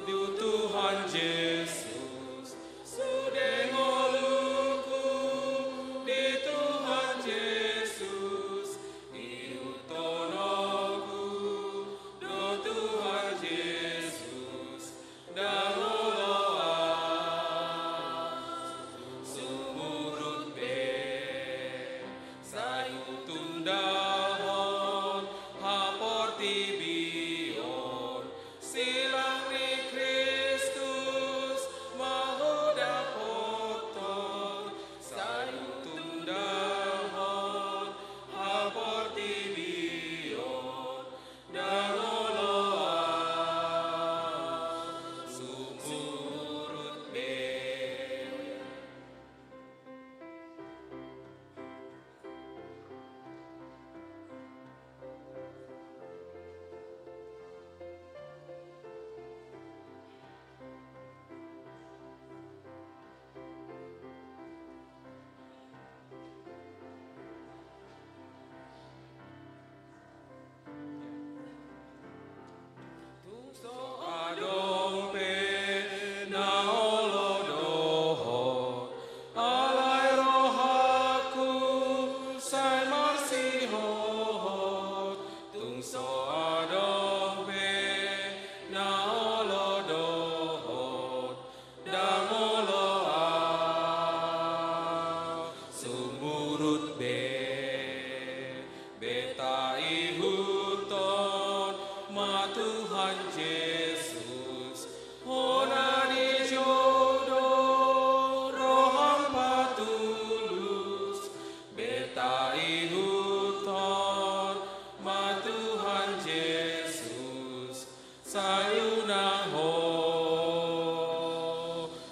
tu Tuhan Jesus, sude ngoluku di Tuhan Jesus, ihuthononku do Tuhan Jesus, ndang olo ahu sumurut be. Sai hutundahon haportibion, silang ni Kristus ma hudapothon. Sai hutundahon haportibion, ndang olo ahu sumurut be. Tung so adong pe na olo dohot, alai rohangku sai marsihohot. Tung so adong pe na olo dohot, ndang olo ahu sumurut be. Beta ihuthon ma Tuhan Jesus, hona dijou do roham patulus. Beta ihuthon ma Tuhan Jesus, sai unang ho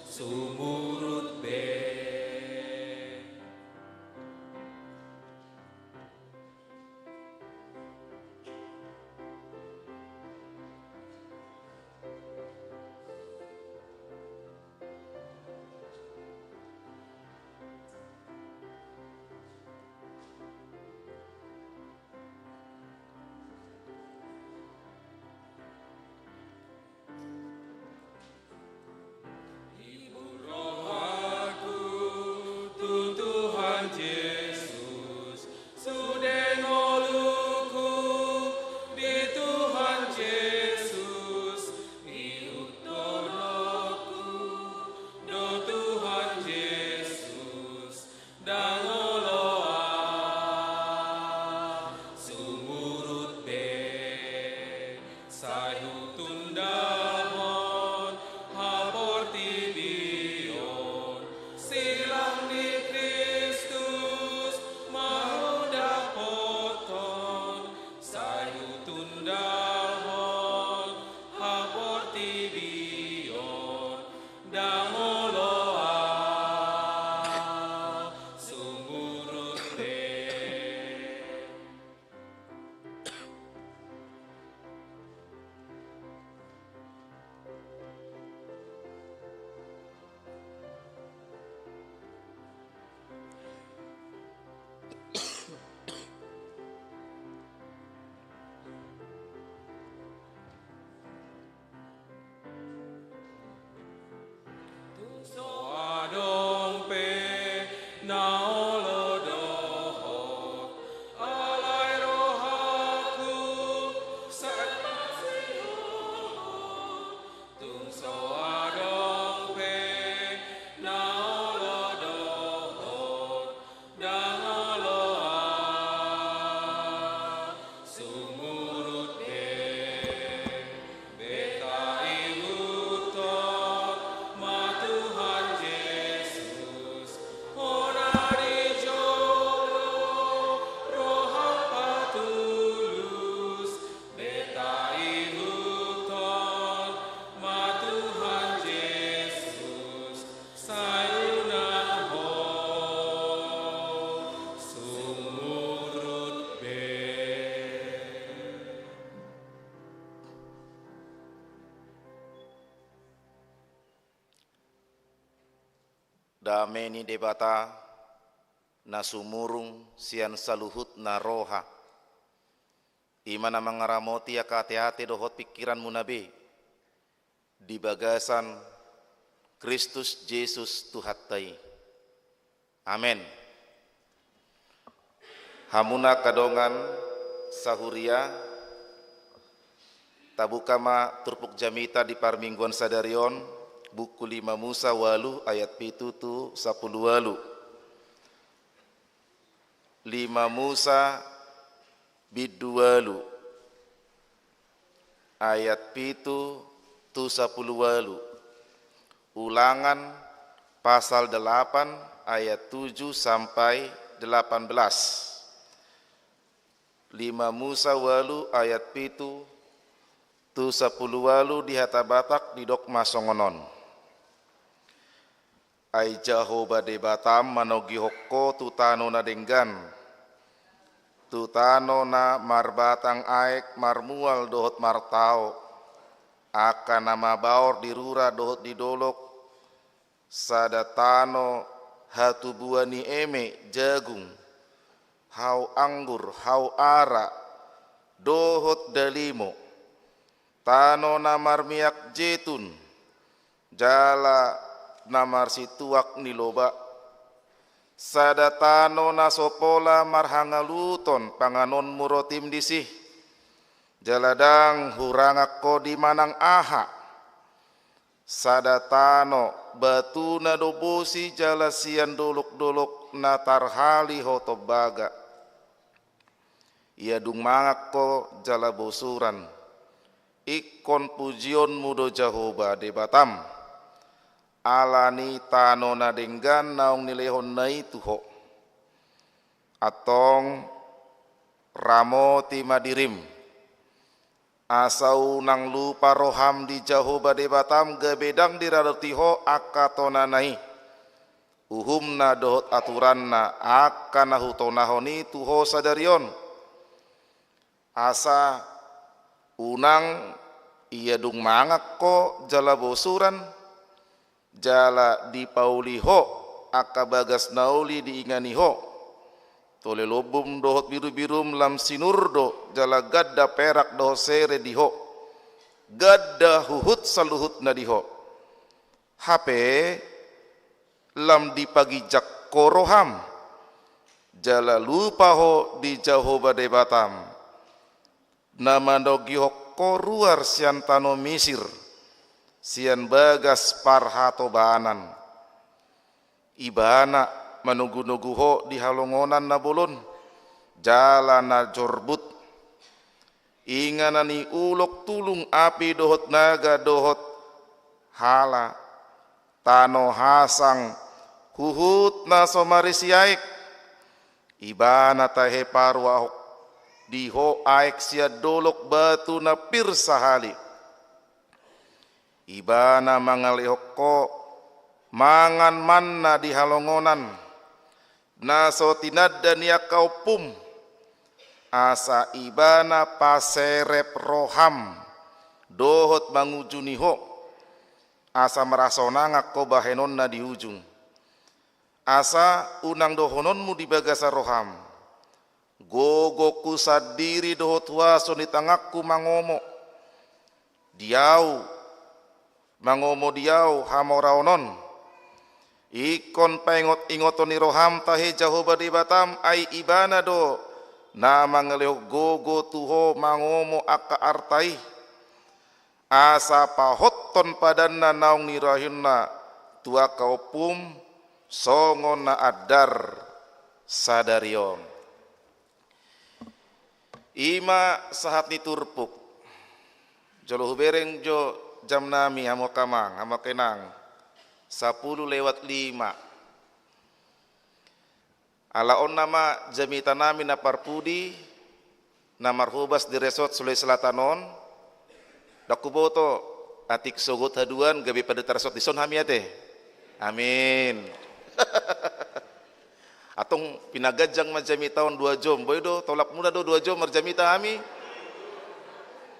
sumurut be. Dame ni Debata na sumurung sian saluhutna roha, i ma na mangaramoti angka ateate dohot pingkiranmuna be di bagasan Kristus Jesus Tuhanta i. Amen. Hamuna angka dongan sahuria, tabuka ma turpuk jamita di parmingguan sadari on, buku lima Musa ualu ayat pitu tu sapulu ualu. Lima Musa bindu ualu ayat pitu tu sapulu ualu. Ulangan pasal delapan ayat tujuh sampai delapan belas. Lima Musa ualu ayat pitu tu sapulu ualu. Di hata Batak didok ma songon on. Ai Jahowa Debatam manogihon ho tu tano na denggan, tu tano na marbatang aek marmual dohot martao, angka na mabaor di rura dohot di dolok, sada tano hatubuan ni eme, jagung, hau anggur, hau ara, dohot dalimo, tano na marmiak jetun, jala na marsituak ni loba. Sada tano na so pola marhangaluton panganonmu rotim disi, jala ndang hurangan ho di manang aha. Sada tano batuna do bosi jala sian dolok-dolok na tarhali ho tombaga. Ia dung mangan ho jala bosuran, ingkon pujionmu do Jahowa Debatam, ala ni tano na denggan naung nilehonna i tu ho. Antong, ramoti ma dirim, asa unang lupa roham di Jahowa Debatam gabe ndang diradoti ho angka tonana i, uhumna dohot aturanna angka na hutonahon i tu ho sadari on. Asa unang ia dung mangan ho jala bosuran, jala dipauli ho angka bagas na uli diingani ho. Tole lombum dohot birubirum lam sinur do, jala ganda perak dohot sere di ho, ganda huhut saluhutna di ho. Hape lam dipaginjang ho roham, jala lupa ho di Jahowa Debatam, na manogihon ho ruar sian tano Misir, sian bagas parhatobanan. Ibana manogunogu ho di halongonan na bolon, jala na jorbut, inganan ni ulok tulung api dohot naga dohot hala, tano hasang, huhut na so marisi aek. Ibana tahe paruahon di ho aek sian dolok batu na pir sahali. Ibana mangalehon ho mangan manna di halongonan, na so tinanda ni angka ompum, asa ibana paserep roham dohot mangujuni ho, asa marasonangan ho bahenonna di ujung. Asa unang dohononmu di bagasan roham: Gogo husandiri dohot huaso ni tanganku mangomo di ahu, mangomo di ahu hamoraon on. Ingkon paingotingoton ni roham tahe Jahowa Debatam, ai Ibana do na mangalehon gogo tu ho mangomo angka arta i. Asa pahothon padanna naung nirahutna tu angka ompum, songon na andar sadari on. I ma sahat ni turpuk. Jolo hubereng jo jam nami, hamu angka amang, hamu angka inang. Sapuluh lewat lima. Ala on nama jamita nami na parpudi, na marhobas di Resort Sulawesi Selatan on. Ndang huboto, atik sogot haduan gabe pandita resort dison hami ate. Amin. Antong pinaganjang ma jamita on dua jom, boi do tolapmuna do dua jom marjamita hami?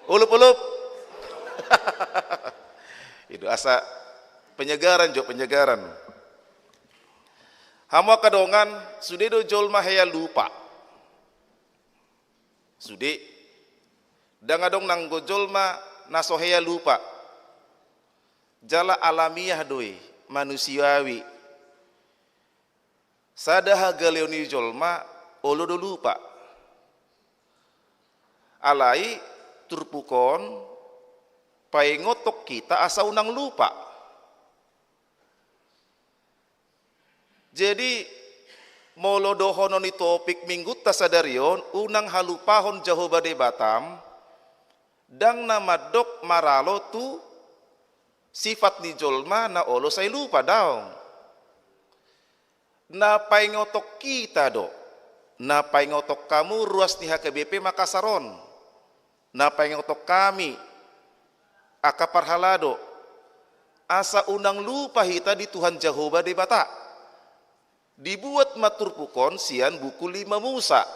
Ulup, ulup. I do asa penyegaran jo, penyegaran. Hamu angka dongan, sude do jolma hea lupa. Sude. Ndang adong nanggo jolma na so hea lupa. Jala alamiah do i, manusiawi. Sada hagaleon ni jolma, olo do lupa. Alai turpuk on paingothon hita asa unang lupa. Jadi, molo dohonon ni topik minggunta sadari on, unang halupahon Jahowa Debatam, ndang na mandok maralo tu sifat ni jolma na olo sai lupa, daong. Na paingothon hita do, na paingothon hamu ruas ni H K B P Makassar on. Na paingothon hami, angka parhalado, asa unang lupa hita di Tuhan Jahowa Debata. Dibuat ma turpuk on sian buku lima Musa.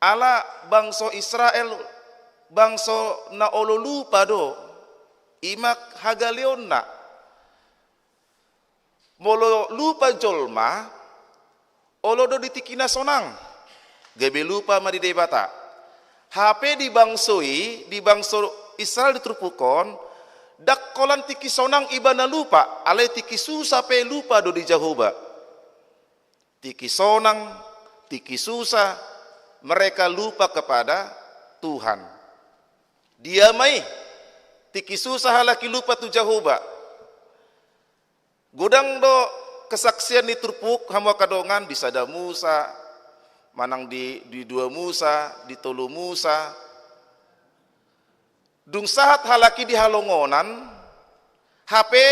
Ala bangso Israel, bangso na olo lupa do, i ma hagaleonna. Molo lupa jolma, olo do di tingki na sonang. Gabe lupa ma di Debata. Hape di bangso i, di bangso Israel di turpuk on, ndang holan tingki sonang ibana lupa, alai tingki susa pe lupa do di Jahowa. Tingki sonang, tingki susa, mereka lupa kepada Tuhan. Dia ma i, tingki susa halak i lupa tu Jahowa. Godang do kesaksian ni turpuk, hamu angka dongan, di sada Musa, manang di, di dua Musa, di tolu Musa. Dung sahat halak i di halongonan, hape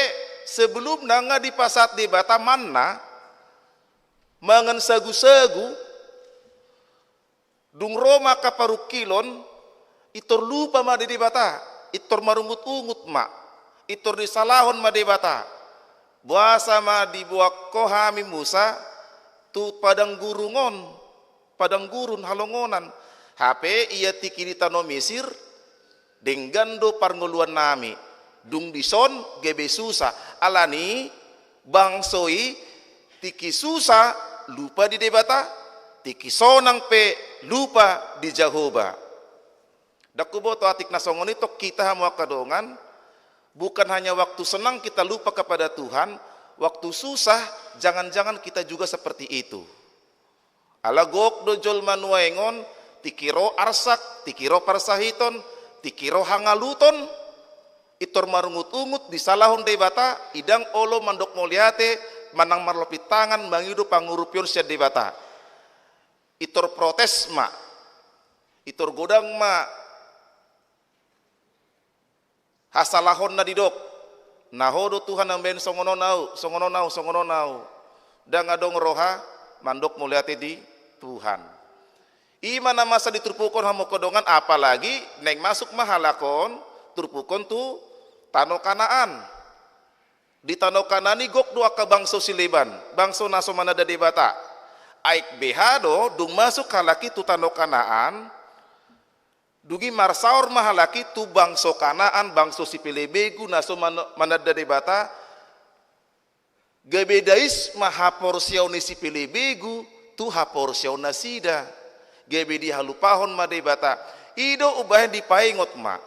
sebelumna nga dipasahat Debata manna, mangan sagu-sagu, dung ro ma angka parungkilon, intor lupa ma di Debata, intor marungut-ungut ma, intor disalahon ma Debata. Boasa ma diboan ho hami Musa tu padang gurun on, padang gurun halongonan. Hape ia tingki di tano Misir, denggan do parngoluannami. Dung dison gabe susa. Alani bangso i tingki susa lupa di Debata, tingki sonang pe lupa di Jahowa. Ndang huboto atik na songon i tong hita, hamu angka dongan. Bukan hanya waktu senang kita lupa kepada Tuhan, waktu susah jangan-jangan kita juga seperti itu. Ala gok do jolma nuaeng on, tingki ro arsak, tingki ro parsahiton, tingki ro hangaluton, intor marungut-ungut, disalahon Debata, i ndang olo mandok mauliate, manang marlopi tangan mangido pangurupion sian Debata. Intor protes ma, intor godang ma hasalahonna didok. Na ho do Tuhan mambahen songon on au, songon on au, songon on au. Ndang adong roha mandok mauliate di Tuhan. I ma na masa di turpuk on, hamu angka dongan, apalagi naeng masuk ma halak on turpuk on tu tano Kanaan. Di tano Kanaan i gok do angka bangso sileban, bangso na so mananda Debata. Aek beha do dung masuk halak i tu tano Kanaan, dung i marsaor ma halak i tu bangso Kanaan, bangso sipelebegu na so man-, mananda Debata. Gabe dais ma haporseaon ni sipelebegu tu haporseaon nasida. Gabe dihalupahon ma Debata. I do umbahen dipaingot ma,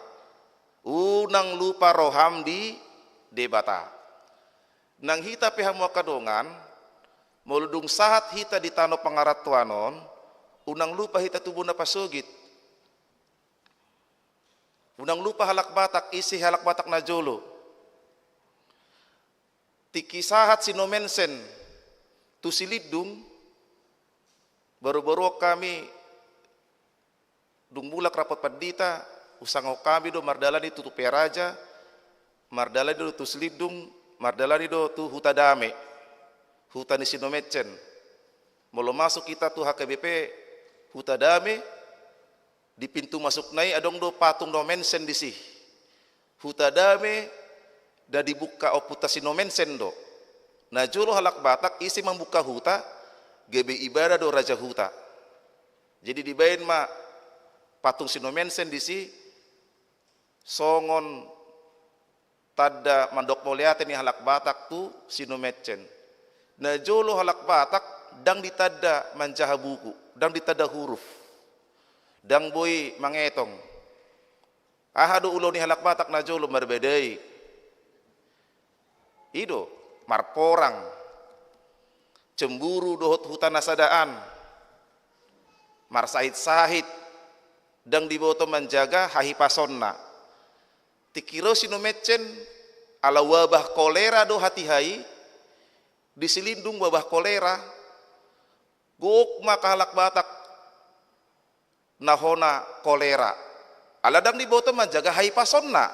unang lupa roham di Debata. Nang hita pe, hamu angka dongan, molo dung sahat hita di tano pangarantoan on, unang lupa hita tu bona pasogit. Unang lupa halak Batak, ise halak Batak na jolo. Tingki sahat si Nommensen tu Silindung, baru-baru on hami dung mulak rapot pandita, husangap hami do mardalani tu Tupearaja, mardalani do tu Silindung, mardalani do tu Hutadame, huta ni si Nommensen. Molo masuk hita tu H K B P Hutadame, di pintu masukna i adong do patung Nommensen disi. Hutadame, na dibuka ompunta si Nommensen do. Na jolo halak Batak ise mambuka huta, gabe ibana do raja huta. Jadi dibaen ma patung si Nommensen disi songon tanda mandok mauliate ni halak Batak tu si Nommensen. Najolo halak Batak ndang ditanda manjaha buku, ndang ditanda huruf, ndang boi mangetong. Aha do ulaon ni halak Batak najolo? Marbadai. I do, marporang, cemburu dohot huta na sadaan, marsahit-sahit, ndang diboto manjaga hahipasonna. Tingki ro si Nomenchen, ala wabah kolera do hatiha i, di Silindung wabah kolera, gok ma halak Batak na hona kolera. Ala ndang diboto manjaga hahipasonna.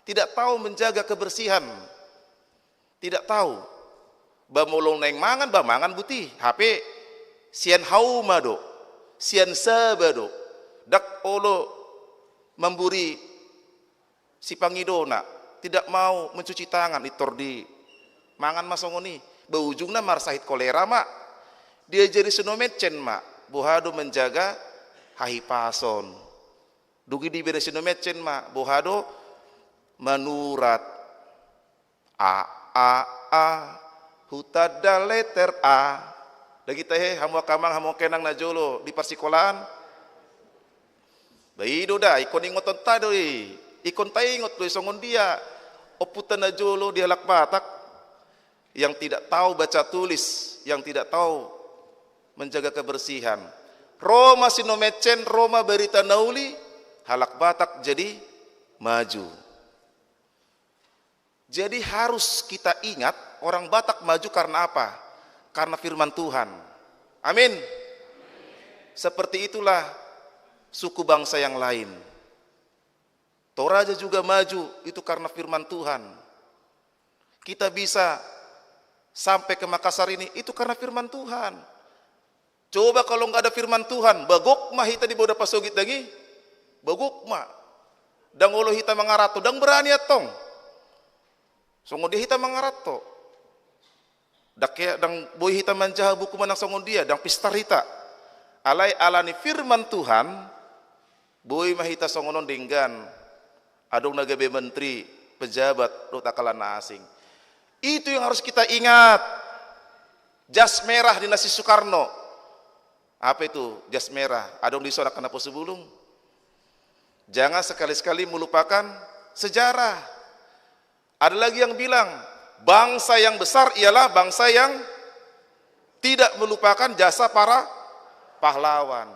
Tidak tahu menjaga kebersihan. Tidak tahu. Ba molo naeng mangan, ba mangan buti. Hape sian hauma do, sian saba do. Ndang olo mamburi sipangidona, tidak mau mencuci tangan, pintor di mangan ma songon i. Ba ujungna marsahit kolera ma. Diajari si Nomenchen ma boha do manjaga hahipason. Dung i dibere si Nomenchen ma boha do manurat. A, a, a, hutanda letter A. Ndang hita he, hamu angka amang, hamu angka inang najolo di parsikolaan? Ba i do da, ingkon ingotonta do i. Ingkon taingot do i songon dia ompunta najolo di halak Batak yang tidak tahu baca tulis, yang tidak tahu menjaga kebersihan. Ro ma si Nomenchen, ro ma barita na uli, halak Batak jadi maju. Jadi harus kita ingat, orang Batak maju karena apa? Karena firman Tuhan. Amin. Seperti itulah suku bangsa yang lain. Toraja juga maju itu karena firman Tuhan. Kita bisa sampai ke Makassar ini itu karena firman Tuhan. Coba kalau nggak ada firman Tuhan, ba gok ma hita di boda pasogit dang i, ba gok ma. Ndang olo hita mangaranto, ndang berani antong. Songon dia hita mangaranto? Ndang ke, ndang boi hita manjaha buku manang songon dia, ndang pistar hita. Alai ala ni firman Tuhan, boi ma hita songon on denggan adong na gabe menteri, pejabat, dohot angka na asing. Itu yang harus kita ingat. Jas merah di na si Soekarno. Apa itu jas merah? Adong dison angka na poso bulung. Jangan sekali-sekali melupakan sejarah. Ada lagi yang bilang, bangsa yang besar ialah bangsa yang tidak melupakan jasa para pahlawan.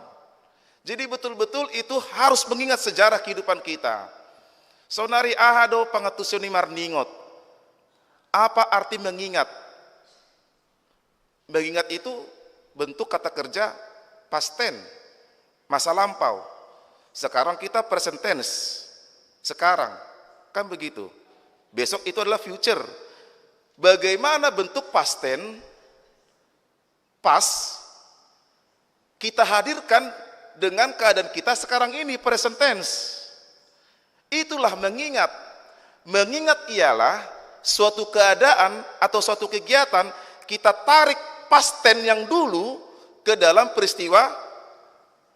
Jadi betul-betul itu harus mengingat sejarah kehidupan kita. Saonari aha do pangantusion ni marningot? Apa arti mengingat? Mengingat itu bentuk kata kerja past tense, masa lampau. Sekarang kita present tense, sekarang. Kan begitu. Besok itu adalah future. Bagaimana bentuk past tense, past, kita hadirkan dengan keadaan kita sekarang ini, present tense. Itulah mengingat. Mengingat ialah suatu keadaan atau suatu kegiatan kita tarik past tense yang dulu ke dalam peristiwa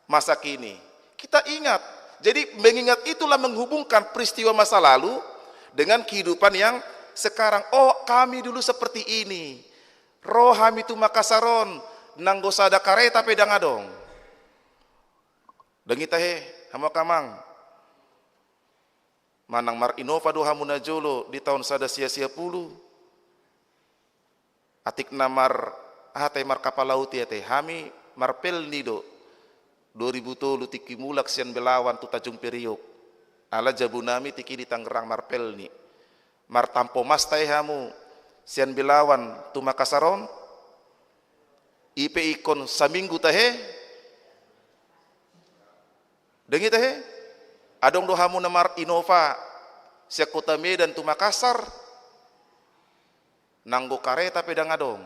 masa kini. Kita ingat. Jadi mengingat itulah menghubungkan peristiwa masa lalu dengan kehidupan yang sekarang. Oh, kami dulu seperti ini. Ro hami tu Makassar on, nanggo sada kareta pe ndang adong. Ndang hita he, hamu angka amang. Manang mar-Innova do hamu najolo di taon sada sia sia pulu. Atik na mar, aha tahe, markapal laut i ate, hami marpelni do. Dua ribu tolu tingki mulak sian Belawan tu Tanjung Priok. Ala jabu nami tingki di Tangerang marpelni. Martampo mas tahe hamu sian Belawan tu Makassar on. I pe ingkon saminggu tahe. Ndang hita he? Adong do hamu na mar-Innova sian Kota Medan tu Makassar. Nanggo kareta pe ndang adong.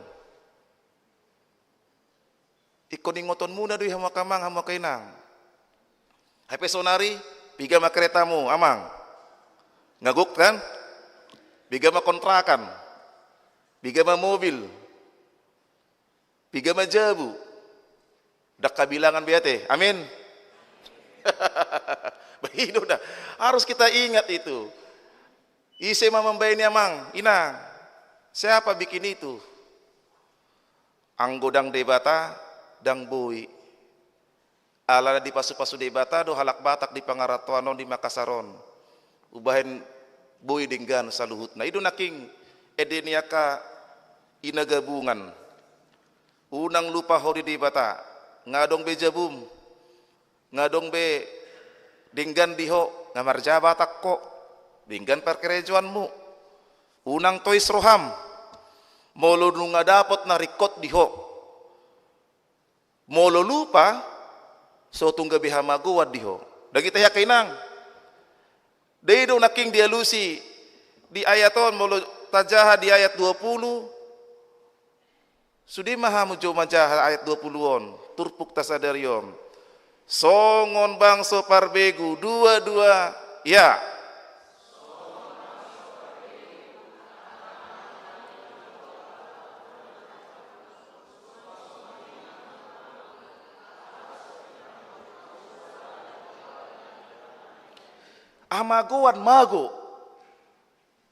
Ingkon ingotonmuna do i hamu angka amang, hamu angka inang. Hape saonari, piga ma karetamu, amang? Nga gok kan? Piga ma kontrakan? Piga ma mobil? Piga ma jabu? Ndang habilangan be ate. Amin. Ba i do da. Harus kita ingat itu. Ise ma mambaen i, amang, inang? Siapa bikin itu? Anggo ndang Debata, ndang boi. Alana dipasupasu Debata do halak Batak di pangarantoan on, di Makassar on, umbahen boi denggan saluhutna. I do nangkin ende ni angka ina gabungan. Unang lupa ho di Debata. Nga adong be jabum, nga adong be denggan di ho, nga marjaha Batak ho, denggan parkarejoanmu. Unang tois roham molo nunga dapot na ringkot di ho. Molo lupa, so tung gabe hamagoan di ho. Ndang ita, angka inang. Dei do nangkin dialusi di ayat on, molo tajaha di ayat dua pulu. Sude ma hamu jo manjaha ayat dua pulu on, turpukta sadari on. Songon bangso parbegu, dua, dua, ya. Hamagoan, mago.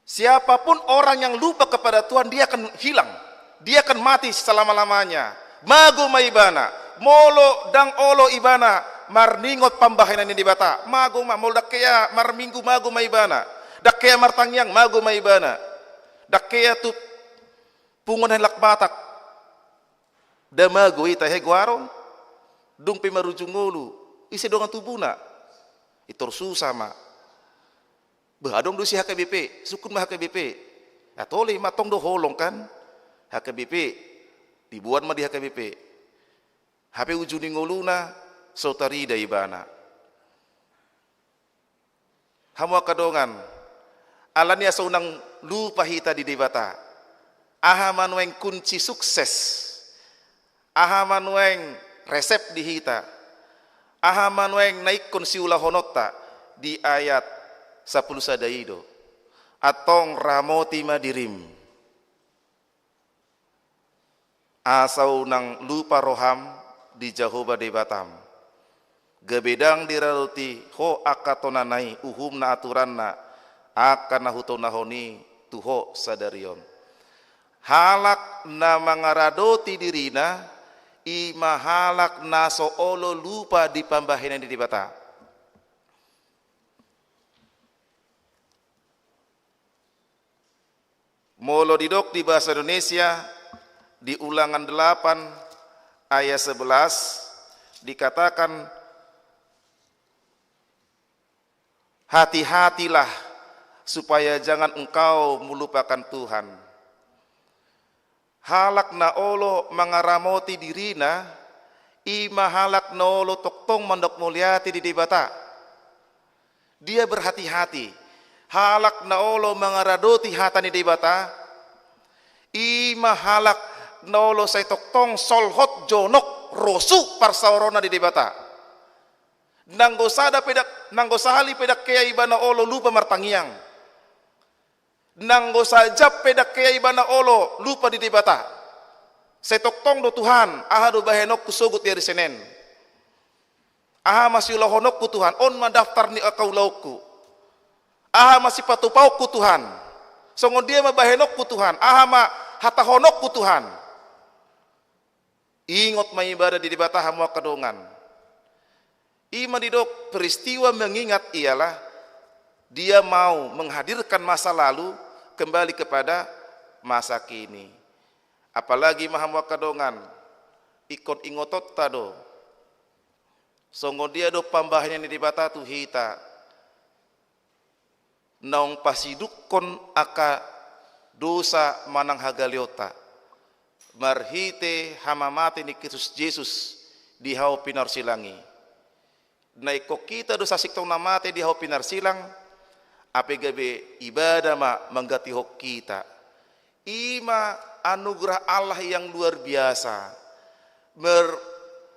Siapapun orang yang lupa kepada Tuhan, dia akan hilang. Dia akan mati selama-lamanya. Mago ma ibana. Molo ndang olo ibana marningot pambahenan ni Debata, mago ma. Molo ndang hea marminggu, mago ma ibana. Ndang hea martangiang, mago ma ibana. Ndang hea tu punguan halak Batak, nda mago i, tahe goaron. Dung pe marujung ngolu, ise dongan tubuna? Pintor susah ma. Bah, adong do si H K B P, sungkun ma H K B P. Atole ma, tong do holong kan H K B P, diboan ma di H K B P. Hape ujung ni ngoluna so tarida ibana. Hamu angka dongan, alani asa unang lupa hita di Debata. Aha ma nuaeng kunci sukses? Aha ma nuaeng resep di hita? Aha ma nuaeng na ingkon siulahononta? Di ayat sampulu sada i do: Antong ramoti ma dirim, asa unang lupa roham di Jahowa Debatam. Gabe ndang diradoti ho angka tonana i, uhumna, aturanna, angka na hutonahon i tu ho sadari on. Halak na mangaradoti dirina, i ma halak na so olo lupa di pambahenan ni Debata. Molo didok di bahasa Indonesia, di Ulangan delapan ayat sebelas, dikatakan, "Hati-hatilah supaya jangan engkau melupakan Tuhan." Halak na olo mangaramoti dirina, i ma halak na olo tongtong mandok mauliate di Debata. Dia berhati-hati. Halak na olo mangaradoti hata ni Debata, i ma halak na olo sai tongtong solhot, jonok, rosu parsaoronna di Debata. Nanggo sada pe ndang, nanggo sahali pe ndang hea ibana olo lupa martangiang. Nanggo sajam pe ndang hea ibana olo lupa di Debata. Sai tongtong do, Tuhan, aha do bahenonku sogot di ari Senen? Aha ma siulahononku, Tuhan? On ma daftar ni angka ulaonku. Aha ma sipatupaonku, Tuhan? Songon dia ma bahenonku, Tuhan? Aha ma hatahononku, Tuhan? Ingot ma ibana di Debata, hamu angka dongan. I ma didok peristiwa mengingat ialah dia mau menghadirkan masa lalu kembali kepada masa kini. Apalagi ma, hamu angka dongan, ingkon ingotonta do songon dia do pambahenan ni Debata tu hita. Naung pasidungkon angka dosa manang hagaleonta marhite hamamate ni Kristus Jesus di hau pinarsilang i. Na ingkon hita do sasintongna mate di hau pinarsilang, hape gabe ibana ma mangganti hita. I ma anugerah Allah yang luar biasa. Mer-,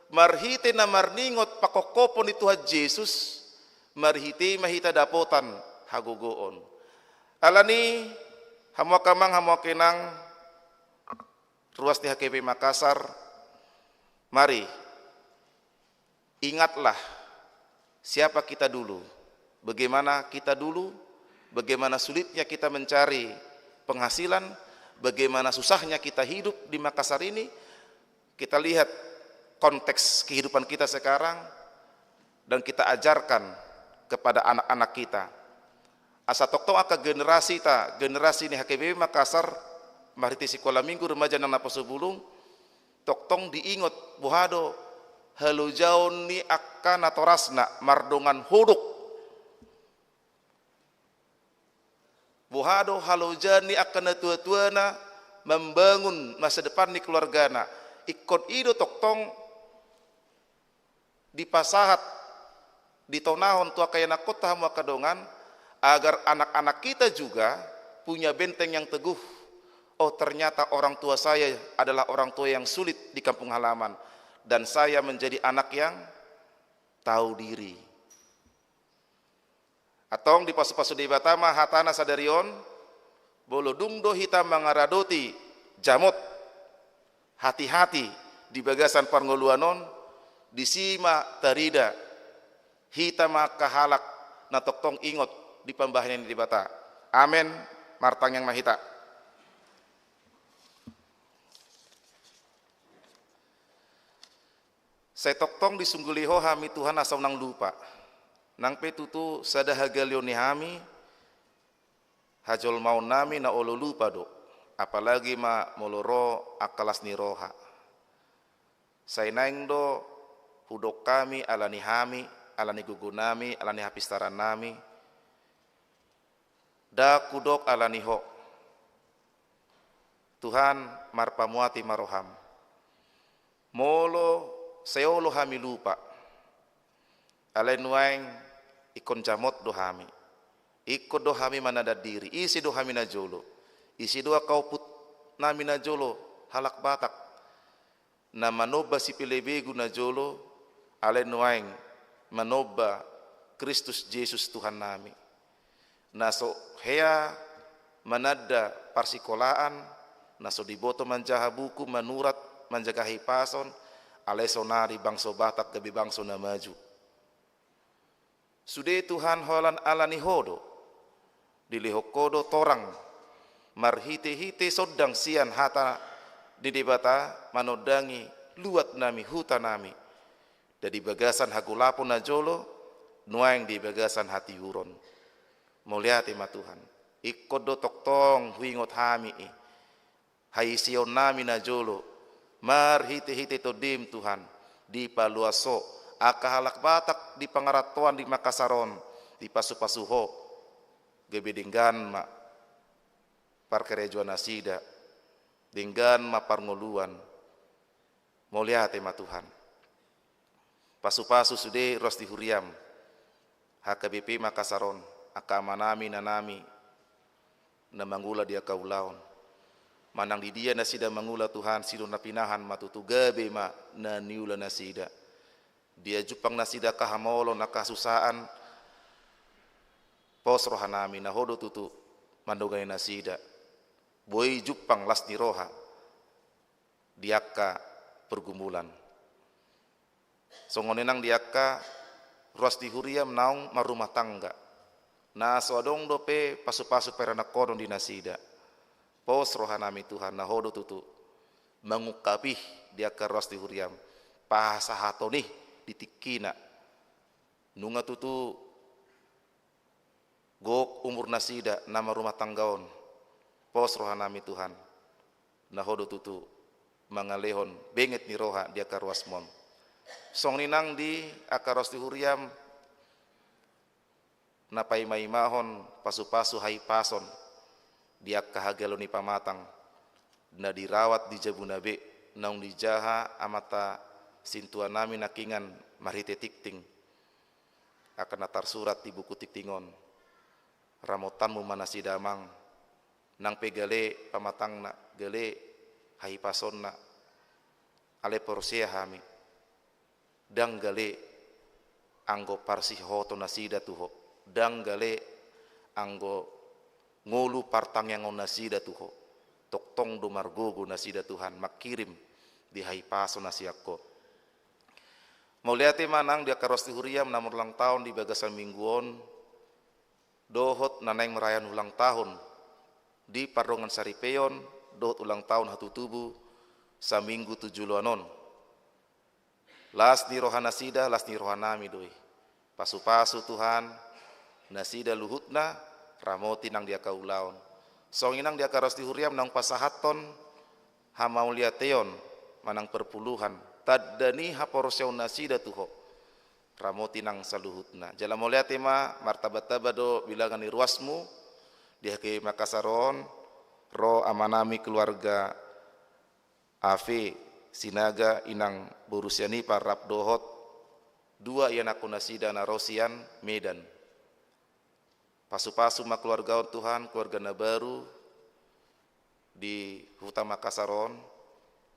marhite na marningot pangkophopon ni Tuhan Jesus, marhite i ma hita dapotan hagogoon. Alani, hamu angka amang, hamu angka inang, ruas ni H K B P Makassar, mari, ingatlah siapa kita dulu, bagaimana kita dulu, bagaimana sulitnya kita mencari penghasilan, bagaimana susahnya kita hidup di Makassar ini, kita lihat konteks kehidupan kita sekarang dan kita ajarkan kepada anak-anak kita. Asa tongtong angka generasita, generasi ni H K B P Makassar, marhite sikola minggu remaja nang naposobulung, tongtong diingot boha do halojaon ni angka natorasna mardongan hodok. Boha do haloja ni angka natuatuana membangun masa depan ni keluargana. Ingkon i do tongtong dipasahat, ditonahon tu angka ianakhonta hamu angka dongan, agar anak-anak kita juga punya benteng yang teguh. Oh, ternyata orang tua saya adalah orang tua yang sulit di kampung halaman, dan saya menjadi anak yang tahu diri. Antong dipasupasu Debata ma hatana sadari on, molo dung do hita mangaradoti jamot, hati-hati di bagasan parngoluan on, disi ma tarida hita ma angka halak na tongtong ingot di pambahenan ni Debata. Amen. Martangiang ma hita. Sai tongtong disungguli Ho hami Tuhan asa unang lupa. Nang pe tutu sada hagaleon ni hami, hajolmaonnami na olo lupa do, apalagi ma molo ro angka las ni roha. Sai naeng do hudok hami ala ni hami, ala ni gogonami, ala ni hapistarannami, ndang hudok ala ni Ho. Tuhan, marpamuati ma roham. Molo sai olo hami lupa, alai nuaeng ingkon jamot do hami. Ingkon do hami manadan diri, ise do hami najolo? Ise do angka omputnami najolo, halak Batak na manomba sipelebegu najolo, alai nuaeng manomba Kristus Jesus Tuhannami, na so hea mananda parsikolaan, na so diboto manjaha buku, manurat, manjaga hahipason, alai sonari bangso Batak gabe bangso na maju. Sude Tuhan, holan ala ni Ho do, dilehon Ho do torang marhite-hite sondang sian hata ni Debata manondangi luatnami, hutanami, ndang di bagasan hagolapon najolo, nuaeng di bagasan hatiuron. Mauliate ma Tuhan. Ingkon do tongtong huingot hami i haiseonnami najolo, marhite-hite Tondim Tuhan, dipaluas Ho angka halak Batak di pangarantoan di Makassar on, dipasupasu Ho, gabe denggan ma parkarejoan nasida, denggan ma parngoluan. Mauliate ma Tuhan. Pasupasu sude ruas ni huriam, H K B P Makassar on, angka amanami, inanami na mangula di angka ulaon. Manang di dia nasida mangula Tuhan, sidung na pinahan ma tutu, gabe ma na niula nasida. Dia jumpang nasida angka hamaolon, angka hasusaan, pos rohanami, na Ho do tutu mandongani nasida. Boi jumpang las ni roha di angka pergumulan. Songon i nang di angka ruas ni huriam naung marrumah tangga, na so adong dope pasupasu peranakhonon di nasida. Pos rohanami Tuhan, na Ho do tutu mangungkap i di angka ruas ni huriam, pasahaton i di tingkina. Nunga tutu gok umur nasida na marrumah tangga on. Pos rohanami Tuhan, na Ho do tutu mangalehon benget ni roha di angka ruasmon. Songon i nang di angka ruas ni huriam na paimaimahon pasupasu hahipason di angka hagaleon ni pamatang na dirawat di jabuna be, naung dijaha amanta sintuanami nangkiningan marhite tingting. Angka na tarsurat di buku tingting on. Ramotanmu ma nasida Amang, nang pe gale pamatangna, gale hahipasonna, alai porsea hami, ndang gale anggo parsihohoton nasida tu Ho, ndang gale anggo ngolu partangiangon nasida tu Ho. Tongtong do margogo nasida Tuhan, mangkirim di hahipason na sian Ho. Mauliate ma nang di angka ruas ni huriam na marulang taon di bagasan minggu on, dohot na naeng marayaan ulang tahun di pardongan saripeon, dohot ulang tahun hatutubu saminggu tu joloan on. Las ni rohanasida, las ni rohanami do i. Pasupasu Tuhan nasida luhutna, ramoti nang di angka ulaon. Songon i nang di angka ruas ni huriam naung pasahathon hamauliateon manang perpuluhan, tanda ni haporseaonnasida tu Ho. Ramoti nang saluhutna. Jala mauliate ma, martamba-tamba do bilangan ni ruasmu di H K I Makassar on, ro amanami keluarga Ave Sinaga, inang boru Sianipar rap dohot dua ianakhonnasida na ro sian Medan. Pasupasu ma keluarga on Tuhan, keluarga na baru di Huta Makassar on,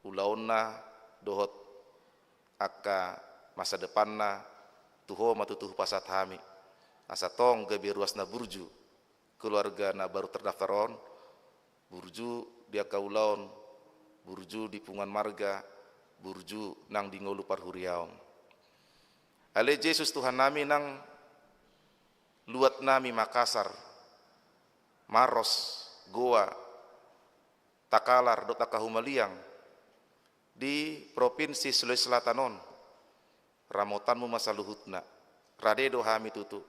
ulaonna dohot angka masa depanna tu Ho ma tutu hupasahat hami. Asa tong gabe ruas na burju keluarga na baru terdaftar on, burju di angka ulaon, burju di punguan marga, burju nang di ngolu parhuriaon. Ale Jesus Tuhannami, nang luat nami Makassar, Maros, Goa, Takalar dohot angka humaliang di Provinsi Sulawesi Selatan on, ramotanmu ma saluhutna. Rade do hami tutu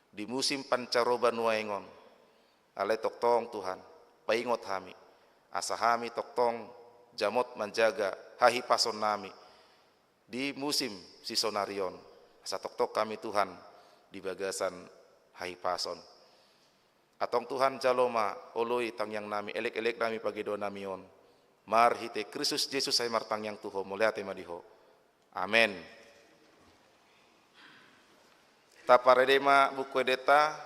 di musim pancaroba nuaeng on. Alai tongtong Tuhan, paingot hami, asa hami tongtong jamot manjaga hahipasonnami di musim sisonari on. Asa tongtong hami Tuhan di bagasan hahipason. Antong Tuhan, jalo ma oloi tangiangnami, elek-eleknami, pangidoannami on. Marhite Kristus Jesus hami martangiang tu Ho, mauliate ma di Ho. Amen. Taparade ma Buku Endenta,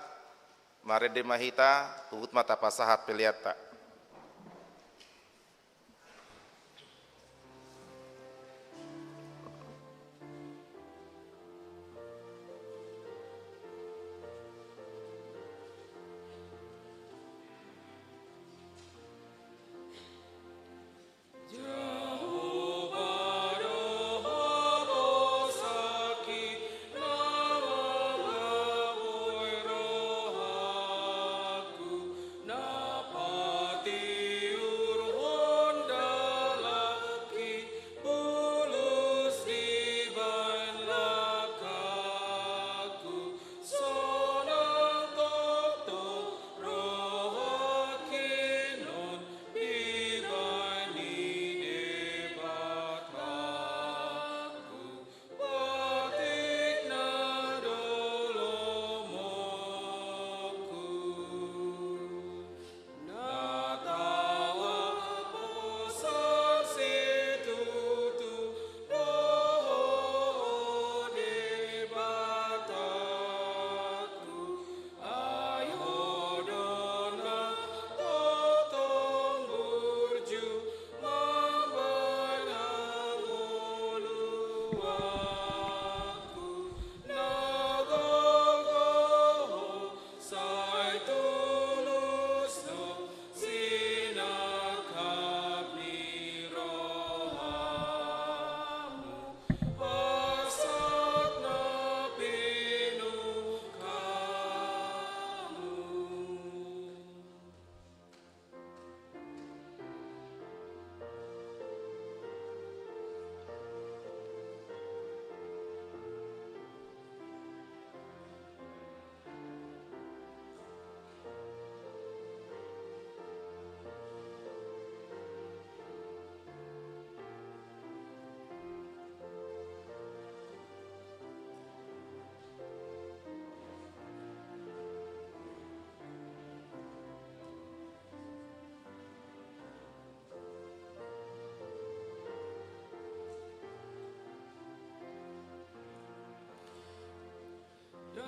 marende ma hita, huhut ma tapasahat peleanta.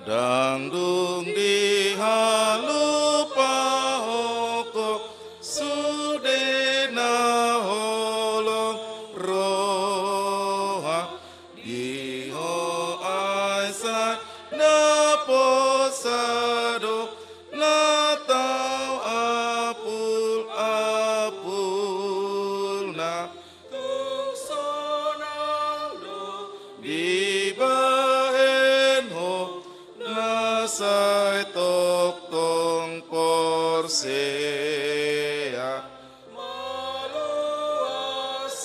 Ndang dung dihalumpang ho sude na holong roha, di ho ai sai na posa do na tau apul-apulna. Tung sonang do dibahen ho na sai tongtong porsea. Maluas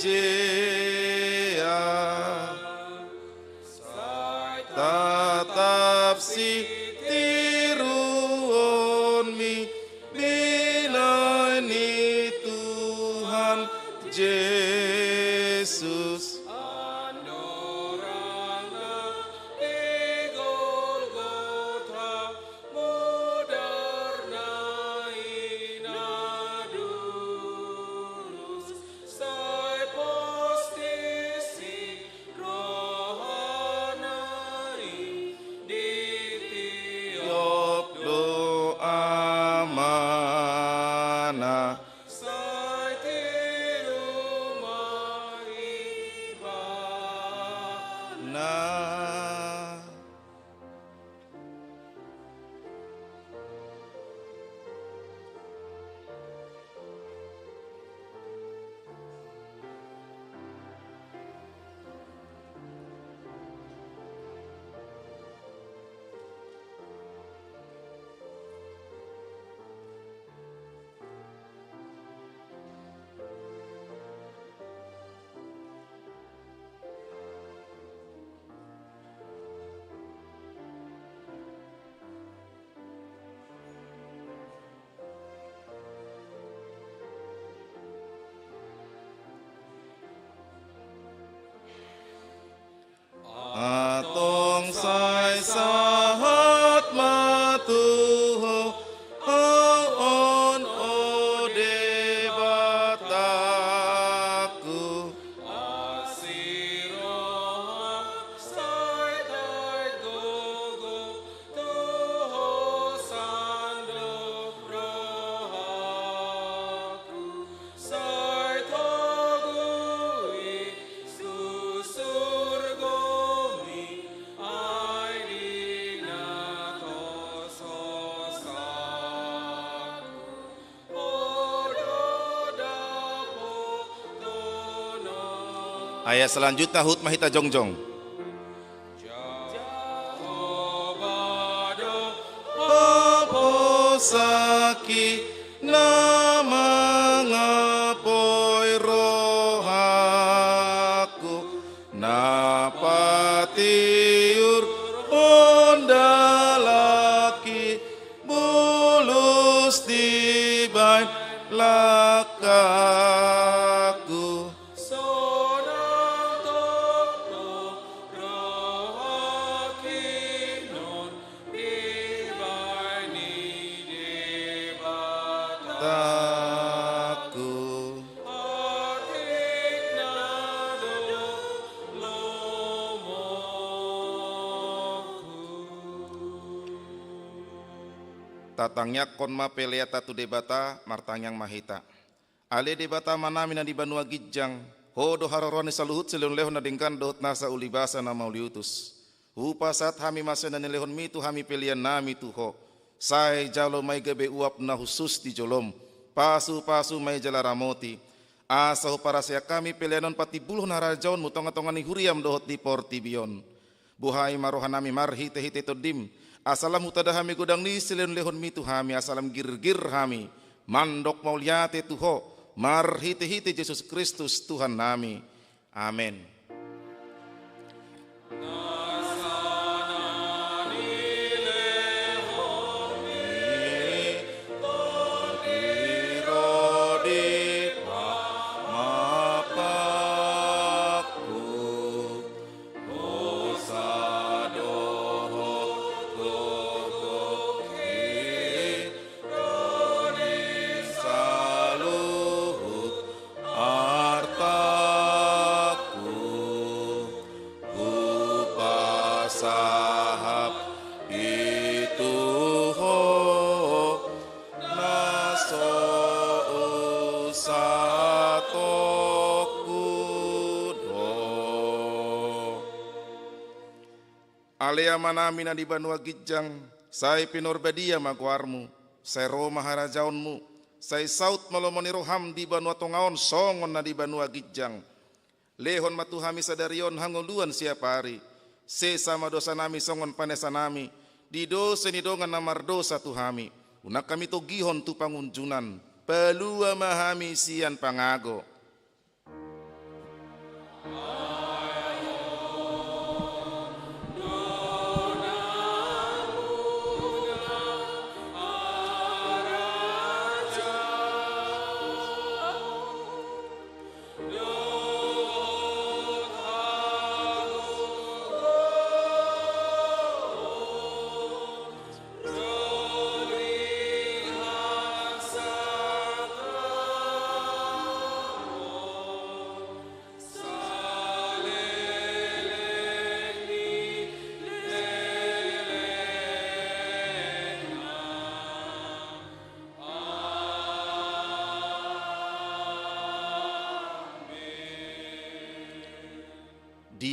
Jea. Sai tatap sitiruonmi, binahen ni Tuhan Jesus. Andorangna di Golgota, mudarna i na durus, sai pos disi rohana i, ditiop do Amana. Sai tiur ma ibana. Antong sai sahat ma tu ho, Ho on, o Debatangku. Asi roham sai tahe gogo, tu ho sandok rohangku. Sai togu i tu surgomi, ai di na tos hosangku, pola dapotonon. Ayat selanjutnya, huhut ma hita jongjong. Jahowa do haposaki na mangapoi rohangku, na patiurhon dalan i, bulus dibahen langkangku. Sonang tongtong rohangki on dibahen ni Debata. Tangku. Atik na do lomongku. Tatangiangkon ma peleanta tu Debata, martangiang ma hita. Ale Debata Amanami na di banua ginjang, Ho do haroroan ni saluhut silehonlehon na denggan dohot nasa ulibasa na mauliutus. Hupasahat hami ma sian na nilehonmi tu hami peleannami tu Ho. Sai jalo ma i gabe uap na hushus di jolom. Pasupasu ma i jala ramoti. Asa huparaseak hami pelean on patimbulhon harajaonmu tongatonga ni huriam dohot di portibi on. Buhai ma rohanami marhitehite Tondim, asa lam hutada hami godang ni silehonlehonmi tu hami, asa lam girgir hami mandok mauliate tu Ho, marhitehite Jesus Kristus Tuhannami. Amen. Dosa dohot gogo i, ro ni saluhut artangku, hupasahat i tu Ho, na so usatongku do. Ale Amanami na di banua ginjang, sai pinarbadia ma goarmu, sai ro ma harajaonmu, sai saut ma lomo ni roham di banua tonga on songon na di banua ginjang. Lehon ma tu hami sadari on hangoluan siapari. Sesa ma dosanami songon panesanami di dosa ni dongan na mardosa tu hami. Unang hami togihon tu pangunjunan, palua ma hami sian pangago.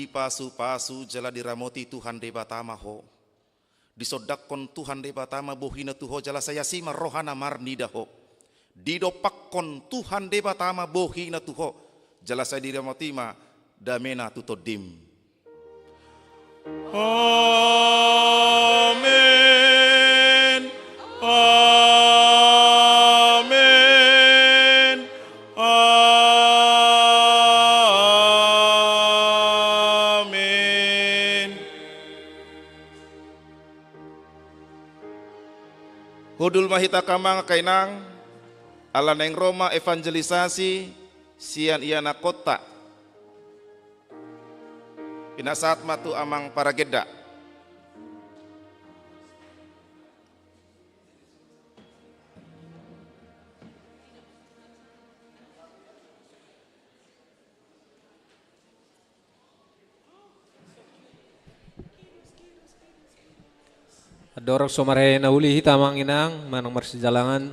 Pasu-pasu jala diramoti Tuhan Debata ma ho. Disondangkon Tuhan Debata ma bohina tu ho jala sai asi ma rohana marnida ho. Didompakkon Tuhan Debata ma bohina tu ho jala sai diramoti ma damena tu tondim. Amen. Amen. Amen. Hundul ma hita angka amang angka inang, ala naeng ro ma evangelisasi sian ianakkonta. Pinasahat ma tu amang paragenda. Andorang so marhea na uli hita amang inang manang marsijalangan,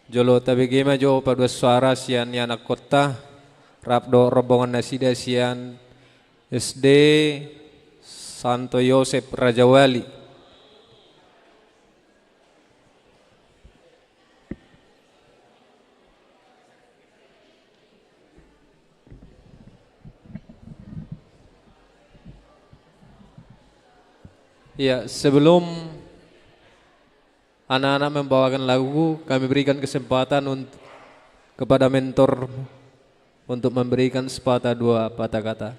jolo tabege ma jo paduan suara sian ianakkonta rap dohot rombongan nasida sian S D Santo Yosep Rajawali. Ya, sebelum anak-anak membawakan lagu, kami berikan kesempatan untuk kepada mentor untuk memberikan sepatah dua patah kata.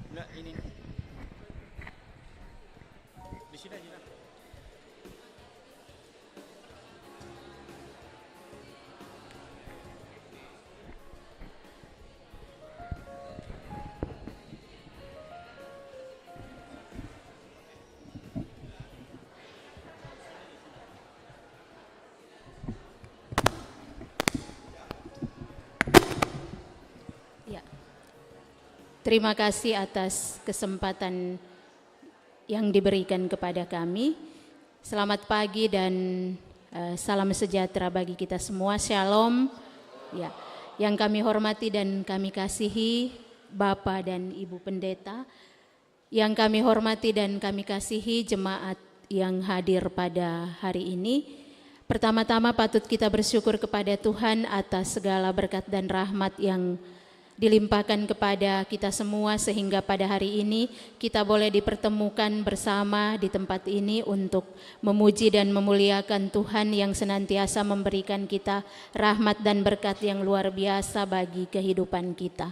Nah, ini. Di sini aja, nah. Ya. Terima kasih atas kesempatan yang diberikan kepada kami. Selamat pagi dan, eh, salam sejahtera bagi kita semua. Shalom. Ya. Yang kami hormati dan kami kasihi Bapak dan Ibu Pendeta, yang kami hormati dan kami kasihi jemaat yang hadir pada hari ini. Pertama-tama patut kita bersyukur kepada Tuhan atas segala berkat dan rahmat yang dilimpahkan kepada kita semua sehingga pada hari ini kita boleh dipertemukan bersama di tempat ini untuk memuji dan memuliakan Tuhan yang senantiasa memberikan kita rahmat dan berkat yang luar biasa bagi kehidupan kita.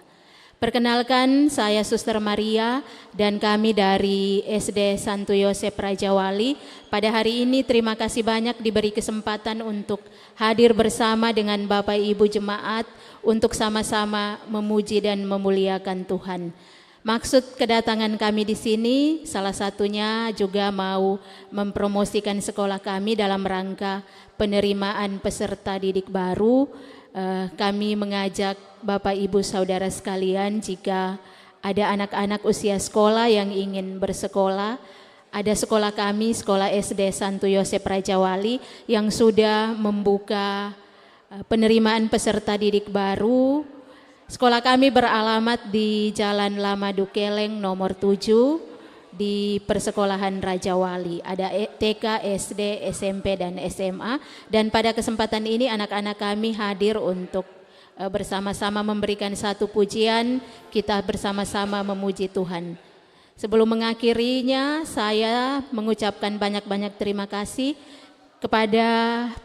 Perkenalkan, saya Suster Maria dan kami dari S D Santo Yosep Rajawali. Pada hari ini terima kasih banyak diberi kesempatan untuk hadir bersama dengan Bapak Ibu Jemaat untuk sama-sama memuji dan memuliakan Tuhan. Maksud kedatangan kami di sini salah satunya juga mau mempromosikan sekolah kami dalam rangka penerimaan peserta didik baru. Eh, kami mengajak Bapak Ibu Saudara sekalian, jika ada anak-anak usia sekolah yang ingin bersekolah, ada sekolah kami, Sekolah S D Santo Yosep Rajawali, yang sudah membuka, eh, penerimaan peserta didik baru. Sekolah kami beralamat di Jalan Lama Dukeleng nomor tujuh, di Persekolahan Rajawali. Ada e-, T K, S D, S M P, dan S M A. Dan pada kesempatan ini anak-anak kami hadir untuk, eh, bersama-sama memberikan satu pujian, kita bersama-sama memuji Tuhan. Sebelum mengakhirinya, saya mengucapkan banyak-banyak terima kasih kepada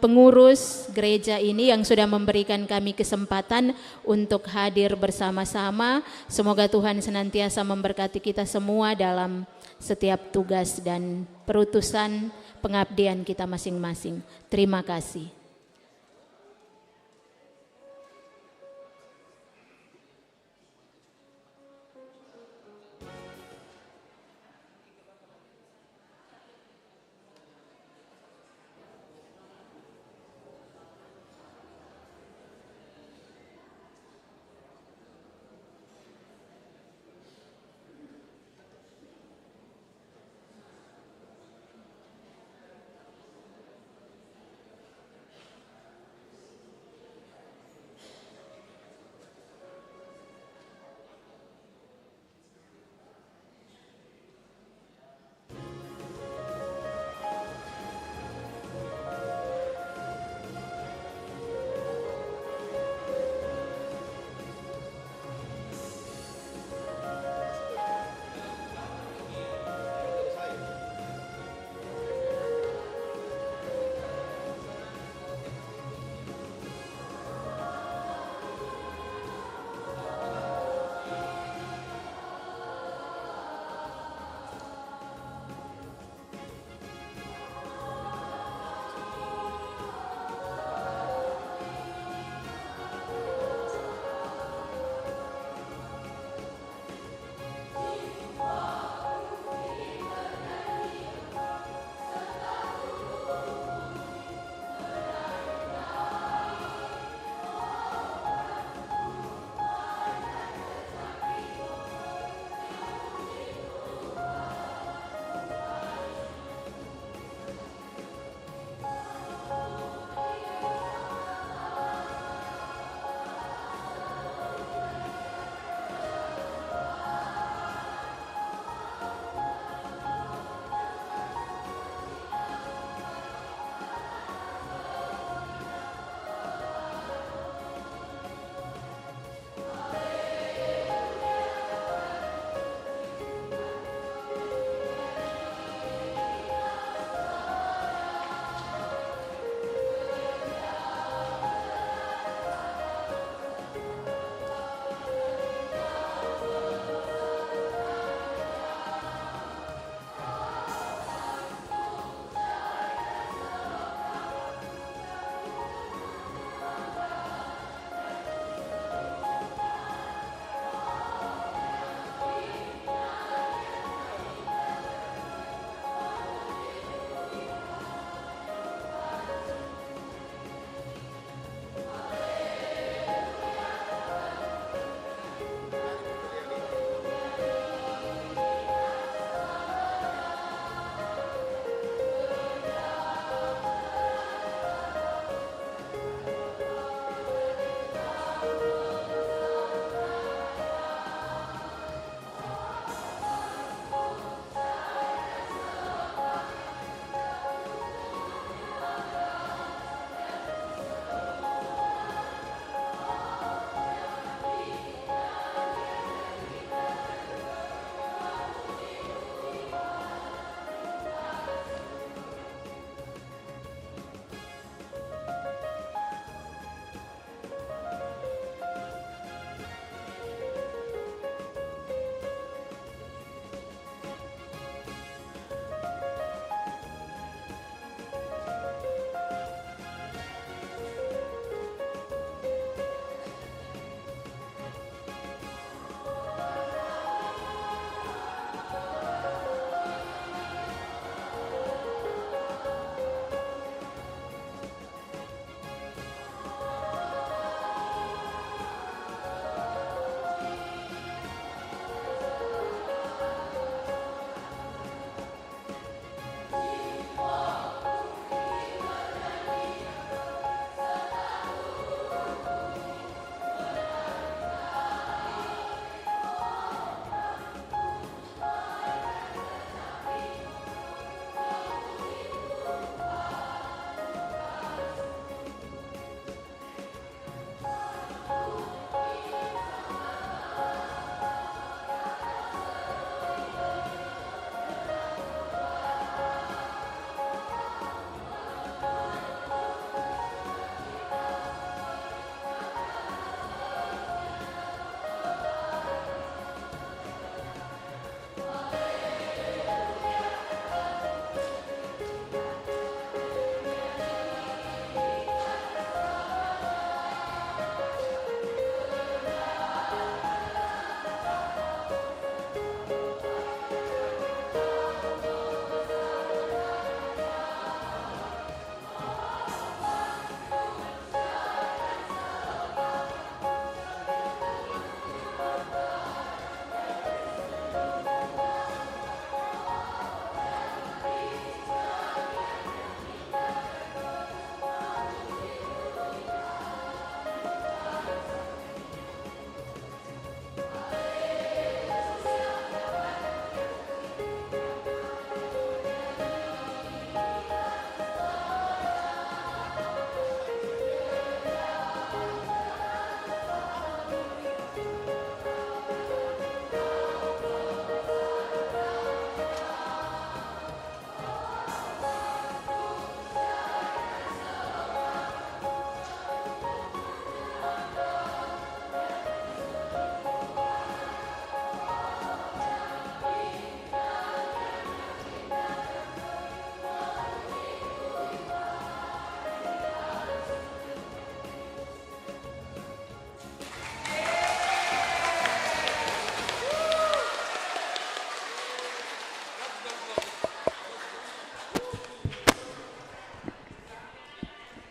pengurus gereja ini yang sudah memberikan kami kesempatan untuk hadir bersama-sama. Semoga Tuhan senantiasa memberkati kita semua dalam setiap tugas dan perutusan pengabdian kita masing-masing. Terima kasih.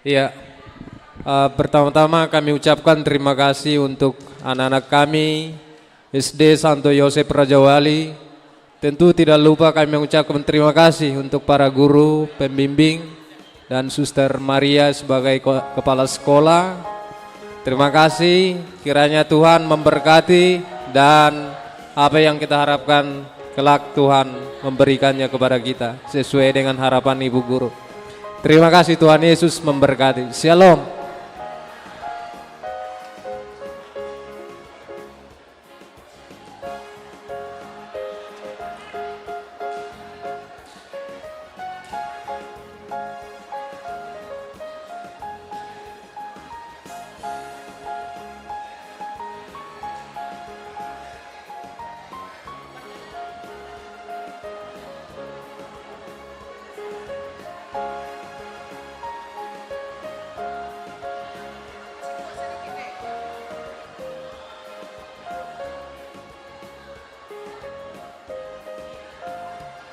Iya. Eh, pertama-tama kami ucapkan terima kasih untuk anak-anak kami, S D Santo Yosep Rajawali. Tentu tidak lupa kami mengucapkan terima kasih untuk para guru, pembimbing, dan Suster Maria sebagai ko-, kepala sekolah. Terima kasih, kiranya Tuhan memberkati dan apa yang kita harapkan kelak Tuhan memberikannya kepada kita sesuai dengan harapan Ibu Guru. Terima kasih, Tuhan Yesus memberkati. Shalom.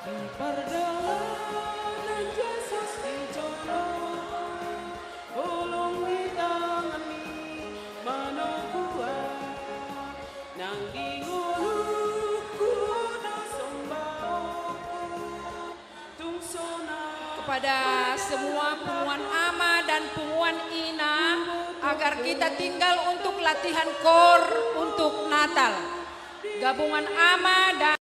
Di pardalanan Jesus di jolo, holong di tanganmi manogu ahu, nang di ngolungku do sombaonku, tung sonang. Kepada semua punguan ama dan punguan ina, agar kita tinggal untuk latihan kor untuk Natal. Gabungan ama dan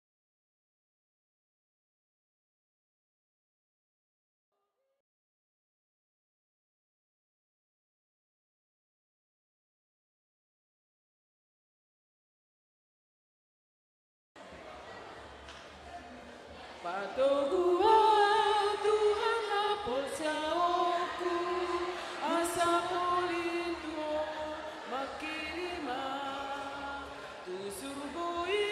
Patogu ahu Tuhan haporseaonku, asa polin tu Ho mangkirim ahu tu surgo i